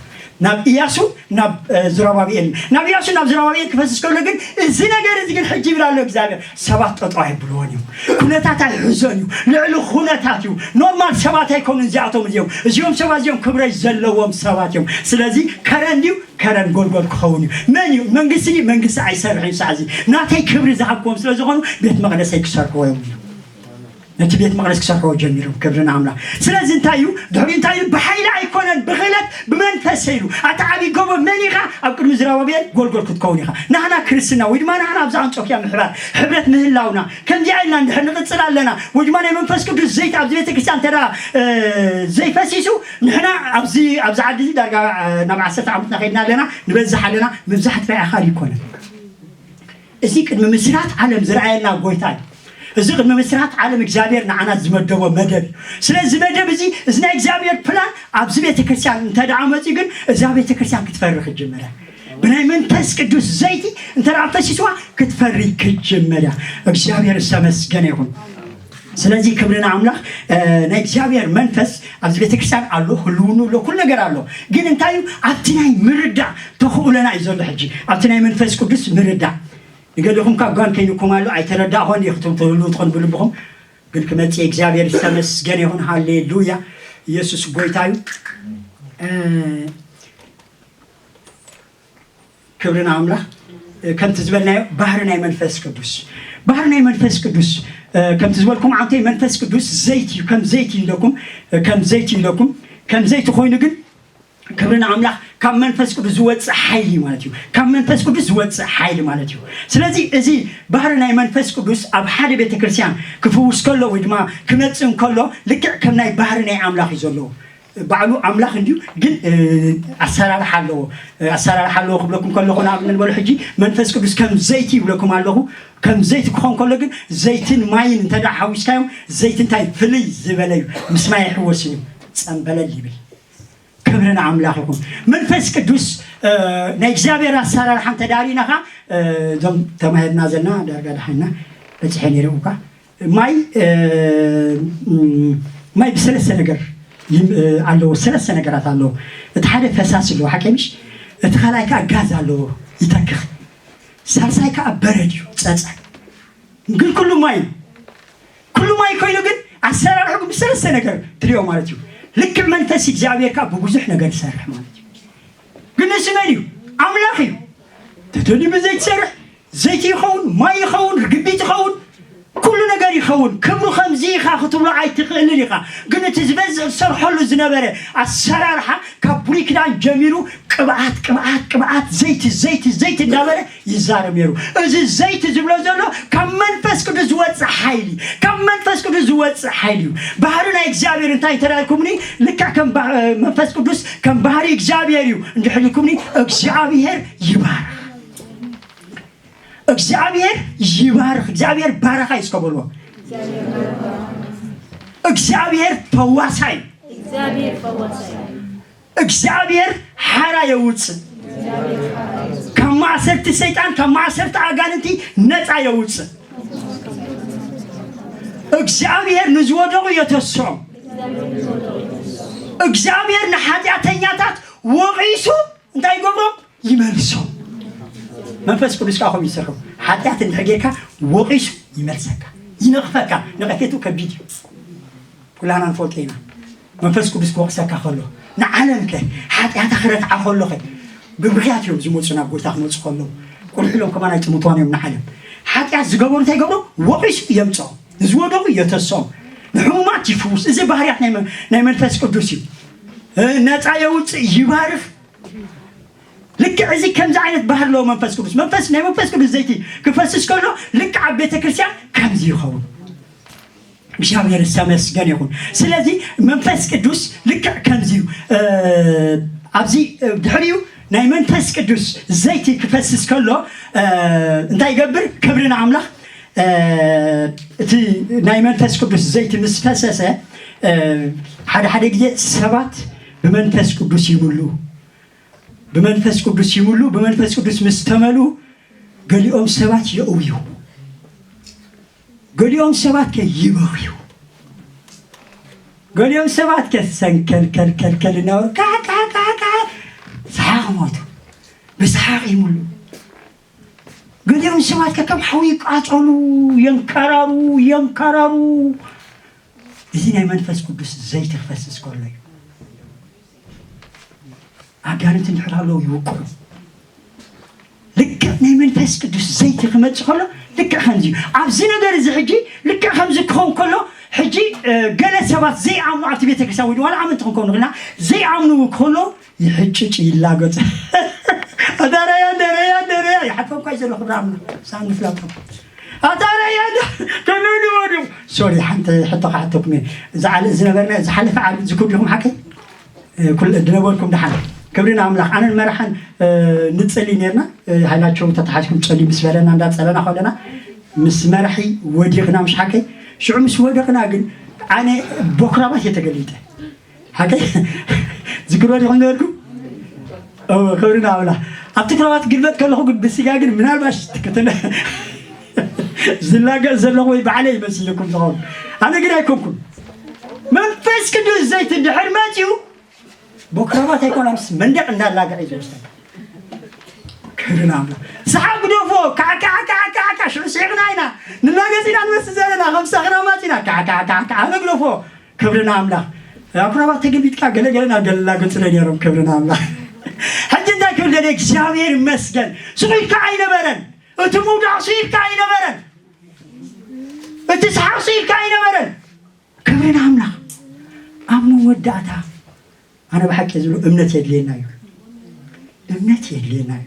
ናብ ኢያሱ ናብ ዝራባብኤል ናብ ኢያሱ ናብ ዝራባብኤል ክፈስስ ከሎ ግን እዚ ነገር እዚ ግን ሕጂ ይብል ኣሎ እግዚኣብሔር ሰባት ጠጠው ኣይብልዎን እዮም። ኩነታት ኣይሕዞን እዩ። ልዕሊ ኩነታት እዩ። ኖርማል ሰባት ኣይኮኑን እዚኣቶም እዚኦም እዚኦም ሰባት እዚኦም ክብረት ዘለዎም ሰባት እዮም። ስለዚ ከረን ድዩ ከረን ጎልጎል ክኸውን እዩ። መን እዩ መንግስቲ ድዩ መንግስቲ ኣይሰርሕን ሳዕ እዚ ናተይ ክብሪ ዝሃብክዎም ስለ ዝኾኑ ቤት መቕደሰይ ክሰርሕዎ እዮም። ነቲ ቤት መቕደስ ክሰርሕዎ ጀሚሮም ክብሪ ንኣምላኽ። ስለዚ እንታይ እዩ ድሕሪ እንታይ እዩ ብሓይሊ ኣይኮነን ብኽእለት ብመንፈስ ኢሉ ኣቲ ዓብዪ ጎቦ መን ኢኻ ኣብ ቅድሚ ዝራባብኤል ጎልጎል ክትከውን ኢኻ። ናህና ክርስትና ወይ ድማ ናህና ኣብዚ ኣንጾኪያ ምሕባር ሕብረት ምህላውና ከምዚኣ ኢልና እንድሕር ንቕጽል ኣለና ወይ ድማ ናይ መንፈስ ቅዱስ ዘይት ኣብዚ ቤተ ክርስቲያን እንተ ዘይፈሲሱ ንሕና ኣብዚ ኣብዚ ዓዲ እዚ ዳርጋ ናብ ዓሰርተ ዓመትና ከይድና ኣለና ንበዝሕ ኣለና። ምብዛሕ ትራይ ኣኻል ይኮነን። እዚ ቅድሚ ምስራት ዓለም ዝረኣየና ጎይታ እዩ። እዚ ቅድሚ ምስራት ዓለም እግዚኣብሔር ንዓና ዝመደቦ መደብ እዩ። ስለዚ መደብ እዚ እዚ ናይ እግዚኣብሔር ፕላን ኣብዚ ቤተክርስትያን እንተ ደኣ መፅኡ ግን እዛ ቤተክርስትያን ክትፈሪ ክትጅምር እያ። ብናይ መንፈስ ቅዱስ ዘይቲ እንተ ደኣ ፈሲስዋ ክትፈሪ ክትጅምር እያ። እግዚኣብሔር ዝተመስገነ ይኹን። ስለዚ ክብሪ ንኣምላኽ። ናይ እግዚኣብሔር መንፈስ ኣብዚ ቤተክርስትያን ኣሎ፣ ህልውኑ ኣሎ፣ ኩሉ ነገር ኣሎ። ግን እንታይ እዩ ኣብቲ ናይ ምርዳእ ተኽእሎና እዩ ዘሎ። ሕጂ ኣብቲ ናይ መንፈስ ቅዱስ ምርዳእ ንገሊኹም ካብ ጓል ከይንኩም ኣሎ ኣይተረዳእኾን እየ ክትም ትህሉ ትኾን ብልብኹም ግን ክመፅእ እግዚኣብሔር ዝተመስገነ ይኹን። ሃሌሉያ ኢየሱስ ጎይታ እዩ። ክብሪ ንኣምላኽ። ከምቲ ዝበልናዮ ባህሪ ናይ መንፈስ ቅዱስ ባህሪ ናይ መንፈስ ቅዱስ ከምቲ ዝበልኩም ዓንተይ መንፈስ ቅዱስ ዘይቲ እዩ። ከም ዘይቲ ኢለኩም ከም ዘይቲ ኢለኩም ከም ዘይቲ ኮይኑ ግን ክብሪ ንኣምላኽ ካብ መንፈስ ቅዱስ ዝወፅእ ሓይሊ እዩ ማለት እዩ። ካብ መንፈስ ቅዱስ ዝወፅእ ሓይሊ ማለት እዩ። ስለዚ እዚ ባህሪ ናይ መንፈስ ቅዱስ ኣብ ሓደ ቤተ ክርስቲያን ክፍውስ ከሎ ወይ ድማ ክመፅእ እንከሎ ልክዕ ከም ናይ ባህሪ ናይ ኣምላኽ እዩ ዘለዎ። ባዕሉ ኣምላኽ እንድዩ ግን ኣሰራርሓ ኣለዎ። ኣሰራርሓ ኣለዎ ክብለኩም ከለኹ ንኣብነት በሉ ሕጂ መንፈስ ቅዱስ ከም ዘይቲ ይብለኩም ኣለኹ። ከም ዘይቲ ክኾን ከሎ ግን ዘይትን ማይን እንተ ደኣ ሓዊስካዮም ዘይቲ እንታይ ፍልይ ዝበለ እዩ። ምስ ማይ ኣይሕወስን እዩ። ጸምበለል ይብል። ክብሪ ንኣምላኽ ይኹን። መንፈስ ቅዱስ ናይ እግዚኣብሔር ኣሰራርሓ እንተ ደኣ ርኢናኻ እዞም ተማሂርና ዘለና ዳርጋ ደሓና በፂሐ ነይረ እኳ ማይ ማይ ብሰለስተ ነገር ኣለዎ። ሰለስተ ነገራት ኣለዎ። እቲ ሓደ ፈሳሲ ኣለዎ፣ ሓቂ ምሽ? እቲ ካልኣይ ከዓ ጋዝ ኣለዎ፣ ይተክኽ። ሳልሳይ ከዓ በረድ እዩ፣ ፀፀ። ግን ኩሉ ማይ ኩሉ ማይ ኮይኑ ግን ኣሰራርሑ ግን ብሰለስተ ነገር ትሪኦ ማለት እዩ። ልክዕ መንፈስ እግዚኣብሔር ከዓ ብብዙሕ ነገር ይሰርሕ ማለት እዩ። ግን ንሱ መን እዩ? ኣምላኽ እዩ። ተተዲቡ ዘይትሰርሕ ዘይቲ ይኸውን፣ ማይ ይኸውን፣ ርግቢት ይኸውን፣ ኩሉ ነገር ይኸውን። ክብሩ ከምዚ ኢኻ ክትብሎ ኣይትኽእልን ኢኻ። ግን እቲ ዝበዝሕ ዝሰርሐሉ ዝነበረ ኣሰራርሓ ካብ ብሉይ ኪዳን ጀሚሩ ቅብኣት ቅብኣት ቅብኣት ዘይቲ ዘይቲ ዘይቲ እንዳበለ ይዛረብ ነይሩ። እዚ ዘይቲ ዝብሎ ዘሎ ካብ መንፈስ ቅዱስ ዝወፅእ ሓይሊ ካብ መንፈስ ቅዱስ ዝወፅእ ሓይሊ እዩ። ባህሪ ናይ እግዚኣብሔር እንታይ እንተዳልኩምኒ ልክዕ ከም መንፈስ ቅዱስ ከም ባህሪ እግዚኣብሔር እዩ እንድሕልኩምኒ እግዚኣብሔር ይባርኽ። እግዚኣብሔር ይባርኽ። እግዚኣብሔር ባረኻ እዩ እስከ በልዎ። እግዚኣብሔር ፈዋሳይ፣ እግዚኣብሔር ሓራ የውፅእ፣ ካብ ማእሰርቲ ሰይጣን ካብ ማእሰርቲ ኣጋንንቲ ነፃ የውፅእ። እግዚኣብሔር ንዝወደቑ የተስዖም። እግዚኣብሔር ንሓጢኣተኛታት ወቒሱ እንታይ ይገብሮም? ይመልሶም። መንፈስ ቅዱስ ከዓ ከምኡ ይሰርሑ። ሓጢኣት እንድሕር ጌርካ ወቒሱ ይመልሰካ፣ ይነቕፈካ። ነቐፌቱ ከቢድ እዩ። ኩላና ንፈልጦ ኢና። መንፈስ ቅዱስ ክወቕሰካ ከሎ ንዓለም ከ ሓጢኣታ ክረትዓ ከሎ ኸ ብምኽያት እዮም ዝመፁ ናብ ጎይታ ክመፁ ከለዉ ቁልሕሎም ከማን ኣይጥምትዋን እዮም ንዓለም። ሓጢኣት ዝገበሩ እንታይ ይገብሩ? ወቒሱ የምፅኦም። ንዝወደቑ የተስኦም። ንሕሙማት ይፍውስ። እዚ ባህርያት ናይ መ- ናይ መንፈስ ቅዱስ እዩ። ነፃ የውፅእ፣ ይባርፍ። ልክዕ እዚ ከምዚ ዓይነት ባህር ኣለዎ መንፈስ ቅዱስ። መንፈስ ናይ መንፈስ ቅዱስ ዘይቲ ክፈስስ ከሎ ልክዕ ኣብ ቤተ ክርስቲያን ከምዚ ይኸውን። እግዚኣብሔር ዝተመስገን ይኹን። ስለዚ መንፈስ ቅዱስ ልክዕ ከምዚ እዩ። ኣብዚ ድሕሪኡ ናይ መንፈስ ቅዱስ ዘይቲ ክፈስስ ከሎ እንታይ ይገብር? ክብሪ ንኣምላኽ። እቲ ናይ መንፈስ ቅዱስ ዘይቲ ምስ ፈሰሰ ሓደ ሓደ ግዜ ሰባት ብመንፈስ ቅዱስ ይምሉ። ብመንፈስ ቅዱስ ይምሉ። ብመንፈስ ቅዱስ ምስ ተመሉ ገሊኦም ሰባት የእውዩ፣ ገሊኦም ሰባት ከ ይበኽዩ፣ ገሊኦም ሰባት ከ ሰንከልከልከልከል እናበሉ ካካካካ ሰሓቕ ሞቱ፣ ብሰሓቕ ይምሉ። ገሊኦም ሰባት ከ ከም ሓዊ ይቃጸሉ፣ የንከራሩ፣ የንከራሩ። እዚ ናይ መንፈስ ቅዱስ ዘይቲ ክፈስስ ከሎ እዩ። ኣጋንንቲ እንድሕር ኣለዉ ይውቅዑ። ልክዕ ናይ መንፈስ ቅዱስ ዘይቲ ክመጽእ ከሎ ልክዕ ከምዚ እዩ። ኣብዚ ነገር እዚ ሕጂ ልክዕ ከምዚ ክኸውን ከሎ ሕጂ ገለ ሰባት ዘይኣምኑ ኣብቲ ቤተክርስትያን ወይ ዋላ ኣመንቲ ክንከውን ንኽእልና ዘይኣምኑ ከሎ ይሕጭጭ ይላገጽ። ኣታ ረያ እንደ ረያ እንደ ረያ ይሓፈኳ እዩ ዘሎ ክብሪ ኣምና ሳን ንፍላጦ ኣታ ረያ እንደ ከመይ ንበሉ ሶሪ ሓንቲ ሕቶ ክሓተኩም እየ። ዝዓለ ዝነበርና ዝሓለፈ ዓመት ዝክዱ ኢኹም ሓቀይ ድነበርኩም ደሓን ክብሪ ንኣምላኽ። ኣነን መራሕን ንጸሊ ነርና። ሃይላቸው ተተሓዝኩም ጸሊ ምስ በለና እንዳጸለና ከለና ምስ መራሒ ወዲቕና ምሽ ሓቀይ ሽዑ ምስ ወደቕና ግን ኣነ ቦክራባት እየ ተገሊጠ። ሓቀይ ዝግሮ ዲኹም ነበርኩም። ክብሪ ንኣምላኽ። ኣብቲ ክራባት ግልበጥ ከለኹ ግን ብስጋ ግን ምናልባሽ ክትነ ዝላገጽ ዘለኹ ወይ ባዕለይ ይመስለኩም ዝኸውን ኣነ ግን ኣይኮንኩም። መንፈስ ቅዱስ ዘይቲ ድሕር መፅዩ ቦክራባት ኣይኮናምስ መንደቅ እንዳላገዐ እዩ ዝወስደና። ክብሪ ንኣምላኽ። ሰሓቅ ግደፎ ካዕካዕካዕካዕካ ሽዑ ስሒቕና ኢና ንላገጽ ኢና ንመስል ዘለና ከም ሰኽራማት ኢና ካዕካዕካዕካ ኣነ ግደፎ። ክብሪ ንኣምላኽ። ኣኩራባት ተገልቢጥካ ገለገለ ናብ ገለላ ገጽለ ነይሮም ክብሪ ንኣምላኽ። ሕጂ እንታይ ክብል ደለ እግዚኣብሔር ይመስገን። ስቑ ኢልካ ኣይነበረን። እቲ ምውዳቕ ስኢልካ ኣይነበረን። እቲ ሰሓቕ ስኢልካ ኣይነበረን። ክብሪ ንኣምላኽ። ኣብ መወዳእታ ኣነ ብሓቂ ዝብሎ እምነት የድልየና እዩ። እምነት የድልየና እዩ።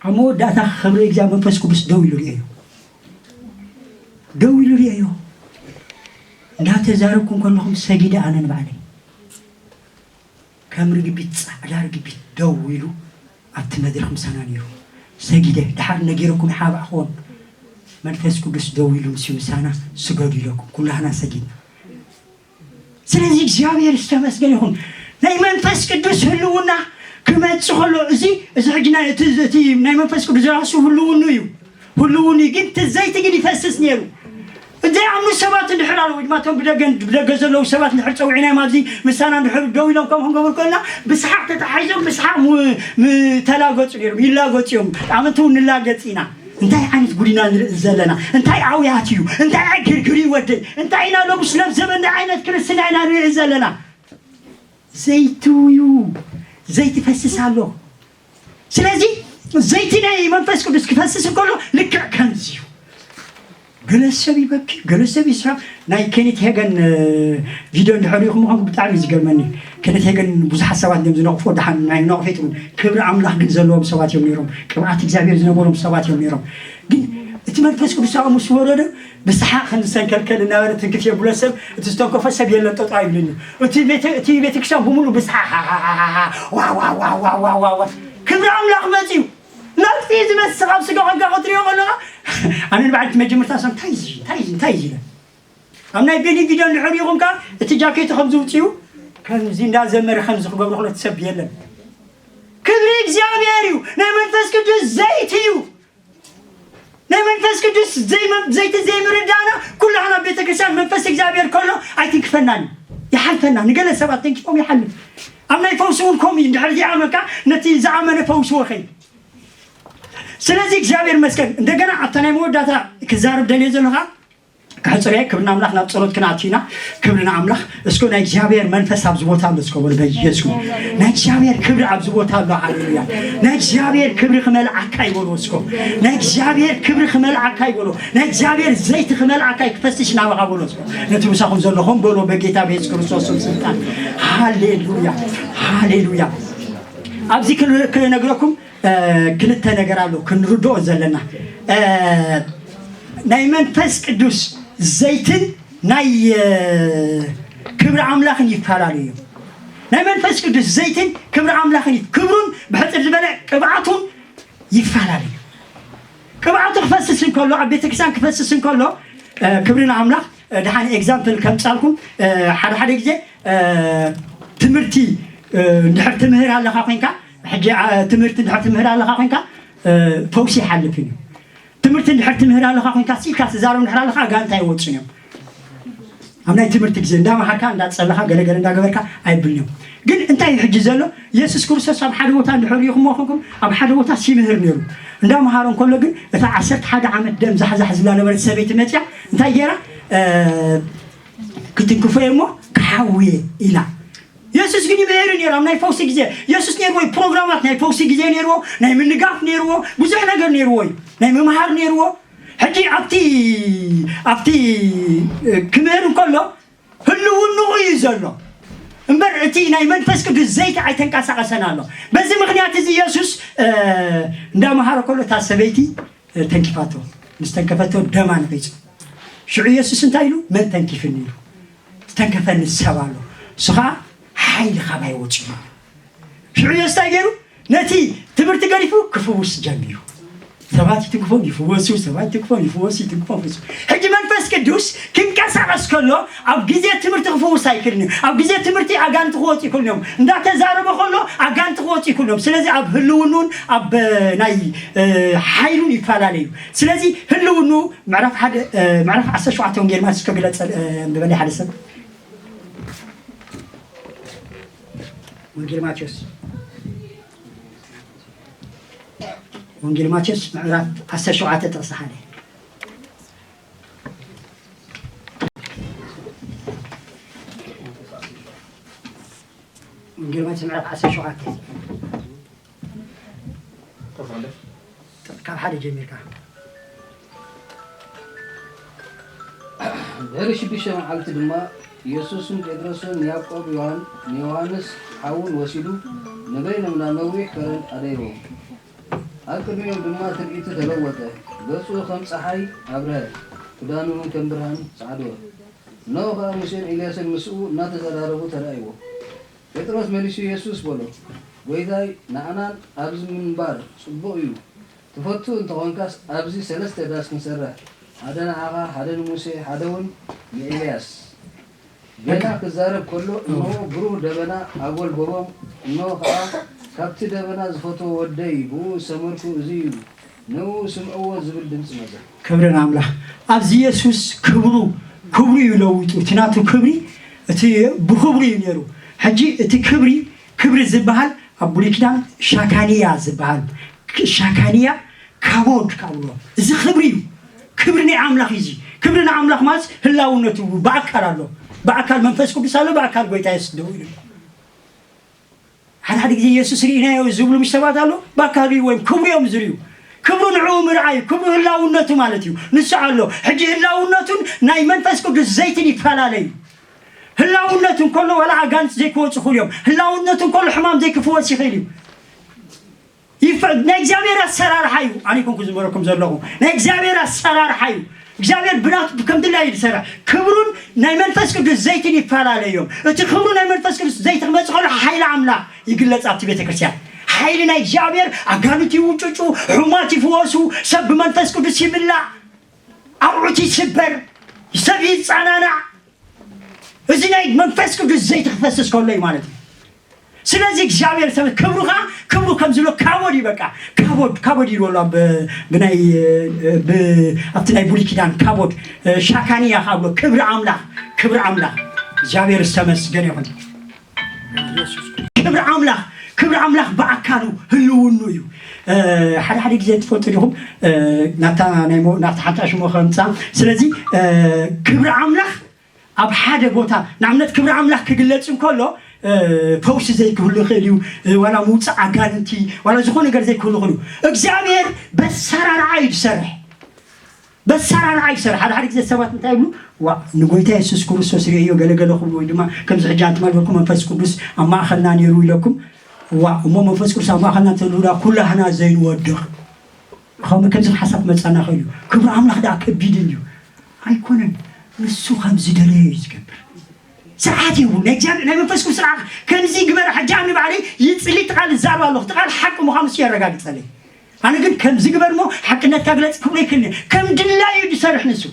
ኣብ መወዳእታ ክብሪ እግዚኣብሔር መንፈስ ቅዱስ ደው ኢሉ ርእዮ። ደው ኢሉ ርእዮ። እንዳተዛረብኩም ከለኹም ሰጊደ ኣነ ንባዕለይ ከም ርግቢት ጻዕዳ ርግቢት ደው ኢሉ ኣብቲ መድረኽ ምሳና ነይሩ። ሰጊደ ድሓር ነጊረኩም ሓባእኽዎም መንፈስ ቅዱስ ደው ኢሉ ምስ ምሳና ስገዱ ኢለኩም ኩላህና ሰጊድና። ስለዚ እግዚኣብሔር ዝተመስገን ይኹን። ናይ መንፈስ ቅዱስ ህልውና ክመጽእ ከሎ እዚ እዚ ሕጂ ናይ እቲ እቲ ናይ መንፈስ ቅዱስ ራሱ ህልውኑ እዩ። ህልውኑ እዩ ግን እቲ ዘይቲ ግን ይፈስስ ነይሩ። ዘይኣምኑ ሰባት እንድሕር ኣለዉ ድማ እቶም ብደገ ብደገ ዘለዉ ሰባት እንድሕር ፀዊዕናዮም ኣብዚ ምሳና እንድሕር ደው ኢሎም ከምኡ ክንገብር ከለና ብስሓቅ ተታሓሒዞም ብስሓቅ ተላገፁ ነይሮም ይላገፁ እዮም። ኣመንቲ እውን ንላገፅ ኢና። እንታይ ዓይነት ጉድ ኢና ንርኢ ዘለና? እንታይ ኣውያት እዩ? እንታይ ዕግርግር እዩ ወደይ? እንታይ ኢና ሎምስ ነብ ዘበን ዓይነት ክርስትና ኢና ንርኢ ዘለና? ዘይቲ እዩ። ዘይቲ ይፈስስ ኣሎ። ስለዚ ዘይቲ ናይ መንፈስ ቅዱስ ክፈስስ እንከሎ ልክዕ ከምዚ እዩ። ገለ ሰብ ይበኪ፣ ገለ ሰብ ይስሕቕ። ናይ ኬኒት ሄገን ቪድዮ እንድሕር ሪኢኹም ምዃንኩም ብጣዕሚ እዩ ዝገርመኒ። ኬኒት ሄገን ብዙሓት ሰባት እዮም ዝነቕፎ፣ ደሓን ናይ ነቕፌት እውን ክብሪ ኣምላኽ ግን ዘለዎም ሰባት እዮም ነይሮም። ቅብኣት እግዚኣብሔር ዝነበሮም ሰባት እዮም ነይሮም። ግን እቲ መንፈስ ቅዱስ ኣብኡ ምስ ወረደ ብሰሓቕ ከም ዝሰንከልከል እናበለ ትንክፍ የብሎ ሰብ፣ እቲ ዝተንከፎ ሰብ የለን ጠጠው ኣይብልን እዩ። እቲ ቤተ እቲ ቤተክርስትያን ብምሉእ ብሰሓቕ ዋዋዋዋዋዋዋ ክብሪ ኣምላኽ መፅዩ። ናብቲ ዝመስል ኣብ ስጋ ቆልካ ክትሪኦ ከለኻ ኣነ ንባዕልቲ መጀመርታ ሰብ እንታይ እዚ እንታይ እዚ እንታይ እዚ ኢለ ኣብ ናይ ቤኒ ቪድዮ እንድሕር ይኹም ከኣ እቲ ጃኬቱ ከም ዝውፅኡ ከምዚ እንዳዘመረ ከምዚ ክገብሩ ክሎ ሰብ የለን። ክብሪ እግዚኣብሔር እዩ። ናይ መንፈስ ቅዱስ ዘይት እዩ። ናይ መንፈስ ቅዱስ ዘይመ- ዘይቲ ዘይምርዳና ኩላህና ቤተ ክርስቲያን መንፈስ እግዚኣብሔር ከሎ ኣይትንክፈናን እዩ። ይሓልፈና። ንገለ ሰባት ተንኪፎም ይሓልፍ። ኣብ ናይ ፈውሲ እውን ከምኡ እዩ። እንድሕር ዘይኣመንካ ነቲ ዝኣመነ ፈውስዎ ኸይ ስለዚ እግዚኣብሔር መስገን እንደገና ኣብታ ናይ መወዳእታ ክዛረብ ደልየ ዘለኻ ክሕፅርየ ክብሪ ንኣምላኽ ናብ ፀሎት ክንኣቱ ኢና። ክብሪ ንኣምላኽ። እስኮ ናይ እግዚኣብሔር መንፈስ ኣብዚ ቦታ ኣሎ እስኮ በሉ በኢየሱስ ናይ እግዚኣብሔር ክብሪ ኣብዚ ቦታ ኣሎ። ሃሌሉያ። ናይ እግዚኣብሔር ክብሪ ክመልዓካ ይበሎ እስኮ ናይ እግዚኣብሔር ክብሪ ክመልዓካ ይበሎ ናይ እግዚኣብሔር ዘይቲ ክመልዓካ ክፈስሽ ናባኻ በሎ እስኮ ነቲ ምሳኹም ዘለኹም በሎ በጌታ በየሱስ ክርስቶስ ስም ስልጣን። ሃሌሉያ። ሃሌሉያ። ኣብዚ ክነግረኩም ክልተ ነገር ኣሎ ክንርድኦ ዘለና። ናይ መንፈስ ቅዱስ ዘይትን ናይ ክብሪ ኣምላኽን ይፈላለዩ እዮም። ናይ መንፈስ ቅዱስ ዘይትን ክብሪ ኣምላኽን ክብሩን ብሕፅር ዝበለ ቅብኣቱን ይፈላለዩ። ቅብኣቱ ክፈስስ እንከሎ ኣብ ቤተክርስትያን ክፈስስ እንከሎ ክብሪ ንኣምላኽ። ደሓን ኤግዛምፕል ከምፃልኩም ሓደ ሓደ ግዜ ትምህርቲ እንድሕር ትምህር ኣለኻ ኮንካ ሕጂ ትምህርቲ እንድሕር ትምህር ኣለኻ ኮንካ ፈውሲ ይሓልፍን እዩ። ትምህርቲ እንድሕር ትምህር ኣለኻ ኮንካ ሲልካ ትዛረብ እንድሕር ኣለኻ ኣጋንንት ኣይወፁን እዮም። ኣብ ናይ ትምህርቲ ግዜ እንዳመሃርካ እንዳፀለኻ ገለገለ እንዳገበርካ ኣይብልን እዮም። ግን እንታይ እዩ ሕጂ ዘሎ? የሱስ ክርስቶስ ኣብ ሓደ ቦታ እንድሕር ሪኢኹምዎ ኮንኩም ኣብ ሓደ ቦታ ሲምህር ነይሩ። እንዳመሃረ እንከሎ ግን እታ ዓሰርተ ሓደ ዓመት ደም ዛሕዛሕ ዝብላ ነበረት ሰበይቲ መፅያ እንታይ ገይራ ክትንክፎ እየ እሞ ክሓውየ ኢላ። የሱስ ግን ይምህር ነይሩ ኣብ ናይ ፈውሲ ግዜ። የሱስ ነይርዎ ፕሮግራማት ናይ ፈውሲ ግዜ ነይርዎ፣ ናይ ምንጋፍ ነይርዎ፣ ብዙሕ ነገር ነይርዎ እዩ። ናይ ምምሃር ነይርዎ። ሕጂ ኣብቲ ኣብቲ ክምህር እንከሎ ህልውንኡ እዩ ዘሎ እምበር እቲ ናይ መንፈስ ቅዱስ ዘይቲ ኣይተንቀሳቐሰን ኣሎ። በዚ ምክንያት እዚ የሱስ እንዳመሃረ ከሎ እታ ሰበይቲ ተንኪፋቶ ምስ ተንከፈቶ ደማ ንቂፁ። ሽዑ የሱስ እንታይ ኢሉ? መን ተንኪፍኒ ኢሉ። ዝተንከፈኒ ሰብ ኣሎ፣ እሱ ከዓ ሓይሊ ካባይ ወፂኡ። ሽዑ የሱስ እንታይ ገይሩ? ነቲ ትምህርቲ ገዲፉ ክፍውስ ጀሚሩ። ሰባት ይትንክፎም ይፍወሱ፣ ሰባት ይትንክፎም ይፍወሱ፣ ይትንክፎም ይፍወሱ። ሕጂ መንፈስ ቅዱስ ክንቀሳቐስ ከሎ ኣብ ግዜ ትምህርቲ ክፍውስ ኣይክእልን እዩ። ኣብ ግዜ ትምህርቲ ኣጋንንቲ ክወፁ ይክእሉ እዮም። እንዳተዛረበ ከሎ ኣጋንንቲ ክወፁ ይክእሉ እዮም። ስለዚ ኣብ ህልውኑን ኣብ ናይ ሓይሉን ይፈላለዩ። ስለዚ ህልውኑ ምዕራፍ ሓደ ምዕራፍ ዓሰርተ ሸውዓተ ወንጌል ማቴዎስ ከግለፀ ንበለ ሓደ ሰብ ወንጌል ማቴዎስ ወንጌል ማቴዎስ ምዕራፍ ዓሰርተ ሸውዓተ ጥቕሲ ሓደ ወንጌል ማቴዎስ ምዕራፍ ዓሰርተ ሸውዓተ ካብ ሓደ ጀሚርካ ድሕሪ ሽዱሽተ መዓልቲ ድማ ኢየሱስን ጴጥሮስን ያዕቆብ ዮሃን ንዮሃንስ ሓውን ወሲዱ ንበይኖም ናብ ነዊሕ ከረን ኣደይዎም። ኣብ ቅድሚኦም ድማ ትርኢቱ ተለወጠ፣ ገጹ ኸም ጸሓይ ኣብርሀ፣ ክዳኑ እውን ከም ብርሃን ጸዓድወ። እነሆ ኸኣ ሙሴን ኤልያስን ምስኡ እናተዘራረቡ ተራእይዎ። ጴጥሮስ መሊሱ የሱስ በሎ፣ ጐይታይ፣ ንዓና ኣብዚ ምንባር ጽቡቕ እዩ። ትፈቱ እንተ ኾንካስ ኣብዚ ሰለስተ ዳስ ክንሰርሕ፣ ሓደ ንዓኻ፣ ሓደ ንሙሴ፣ ሓደ እውን ንኤልያስ። ገና ክዛረብ ከሎ፣ እንሆ፣ ብሩህ ደበና ኣጎልበቦም፣ እንሆ ኸኣ፣ ካብቲ ደበና ዝፈትዎ ወደይ፣ ብእኡ ዝሰመርኩ እዚ እዩ፣ ንእኡ ስምዕዎ ዝብል ድምጺ መጸ። ክብሪ ንኣምላኽ። ኣብዚ የሱስ ክብሩ ክብሩ እዩ ለዊጡ። እቲ ናቱ ክብሪ እቲ ብኽብሩ እዩ ነይሩ። ሕጂ እቲ ክብሪ ክብሪ ዝበሃል ኣብ ብሉይ ኪዳን ሻካንያ ዝበሃል ሻካንያ ካቦድ ካብሎ እዚ ክብሪ እዩ። ክብሪ ናይ ኣምላኽ እዩ። እዚ ክብሪ ናይ ኣምላኽ ማለት ህላውነቱ ብኣካል ኣሎ። ብኣካል መንፈስ ቅዱስ ኣሎ፣ ብኣካል ጎይታ የሱስ ደው ኢሉ። ሓደ ሓደ ግዜ የሱስ ርኢናዮ ዝብሉ ምሽ ሰባት ኣሎ፣ ብኣካል ርኢዎ እዮም፣ ክብሩ እዮም ዝርእዩ። ክብሩ ንዕኡ ምርኣይ፣ ክብሩ ህላውነቱ ማለት እዩ። ንሱ ኣሎ። ሕጂ ህላውነቱን ናይ መንፈስ ቅዱስ ዘይትን ይፈላለዩ። ህላውነቱ እንከሎ ዋላ ኣጋንንት ዘይክወፁ ይኽእሉ እዮም። ህላውነቱ እንከሎ ሕማም ዘይክፍወስ ይኽእል እዩ። ይፈ- ናይ እግዚኣብሔር ኣሰራርሓ እዩ። ኣነ ይኮንኩ ዝመረኩም ዘለኹ ናይ እግዚኣብሔር ኣሰራርሓ እዩ። እግዚኣብሔር ብናቱ ከም ድላዩ ዝሰርሕ ክብሩን ናይ መንፈስ ቅዱስ ዘይትን ይፈላለዩ እዮም። እቲ ክብሩ ናይ መንፈስ ቅዱስ ዘይቲ ክመፅእ ከሎ ሓይሊ ኣምላኽ ይግለፅ ኣብቲ ቤተ ክርስቲያን። ሓይሊ ናይ እግዚኣብሔር ኣጋንንት ይውጭጩ፣ ሕሙማት ይፍወሱ፣ ሰብ ብመንፈስ ቅዱስ ይምላእ፣ ኣቑዑት ይስበር፣ ሰብ ይጸናናዕ። እዚ ናይ መንፈስ ቅዱስ ዘይትክፈስስ ከሎ እዩ ማለት እዩ። ስለዚ እግዚኣብሔር ሰብ ክብሩኻ ክብሩ ከም ዝብሎ ካቦድ እዩ። በቃ ካቦድ ካቦድ ይብሎ ኣሎ። ብ- ብናይ ብ- ኣብቲ ናይ ብሉይ ኪዳን ካቦድ ሻካንያ ካብሎ ክብሪ ኣምላኽ ክብሪ ኣምላኽ እግዚኣብሔር ዝተመስገነ ይኹን። ክብሪ ኣምላኽ ክብሪ ኣምላኽ ብኣካሉ ህልውኑ እዩ። ሓደ ሓደ ግዜ ትፈልጡ ዲኹም? ናታ ናይ ሞ- ናታ ሓንታ ሽሞ ከምፃ ስለዚ ክብሪ ኣምላኽ ኣብ ሓደ ቦታ ንኣብነት ክብሪ ኣምላኽ ክግለጽ እንከሎ ፈውሲ ዘይክህሉ ይኽእል እዩ። ዋላ ምውፃእ ኣጋንንቲ ዋላ ዝኾነ ነገር ዘይክህሉ ይኽእል እዩ። እግዚኣብሔር በሰራርዓ እዩ ዝሰርሕ። በሰራርዓ እዩ ዝሰርሕ። ሓደ ሓደ ግዜ ሰባት እንታይ ይብሉ? ዋ ንጎይታ የሱስ ክርስቶስ ርእዮ ገለገለ ክብሉ ወይ ድማ ከምዚ ሕጂ ኣንትማ ዝበልኩ መንፈስ ቅዱስ ኣብ ማእኸልና ነይሩ ኢለኩም። ዋ እሞ መንፈስ ቅዱስ ኣብ ማእኸልና እንተልውዳ ኩላህና ዘይንወድቕ ከምኡ ከምዚ ሓሳብ መጻና ኸእል እዩ። ክብሪ ኣምላኽ ደኣ ከቢድን እዩ። ኣይኮነን። ንሱ ከም ዝደለዮ እዩ ዝገብር። ስርዓት እዩ። ናይ እግዚኣብሔር ናይ መንፈስ ቅዱስ ስርዓት ከምዚ ግበር። ሕጂ ኣብ ንባዕለይ ይጽሊ ትቓል እዛርብ ኣለኹ። ትቓል ሓቂ ምዃኑ እሱ የረጋግጸለይ። ኣነ ግን ከምዚ ግበር እሞ ሓቅነትካ ግለጽ ክብሎ ይክልኒ። ከም ድላዩ እዩ ዝሰርሕ ንሱ።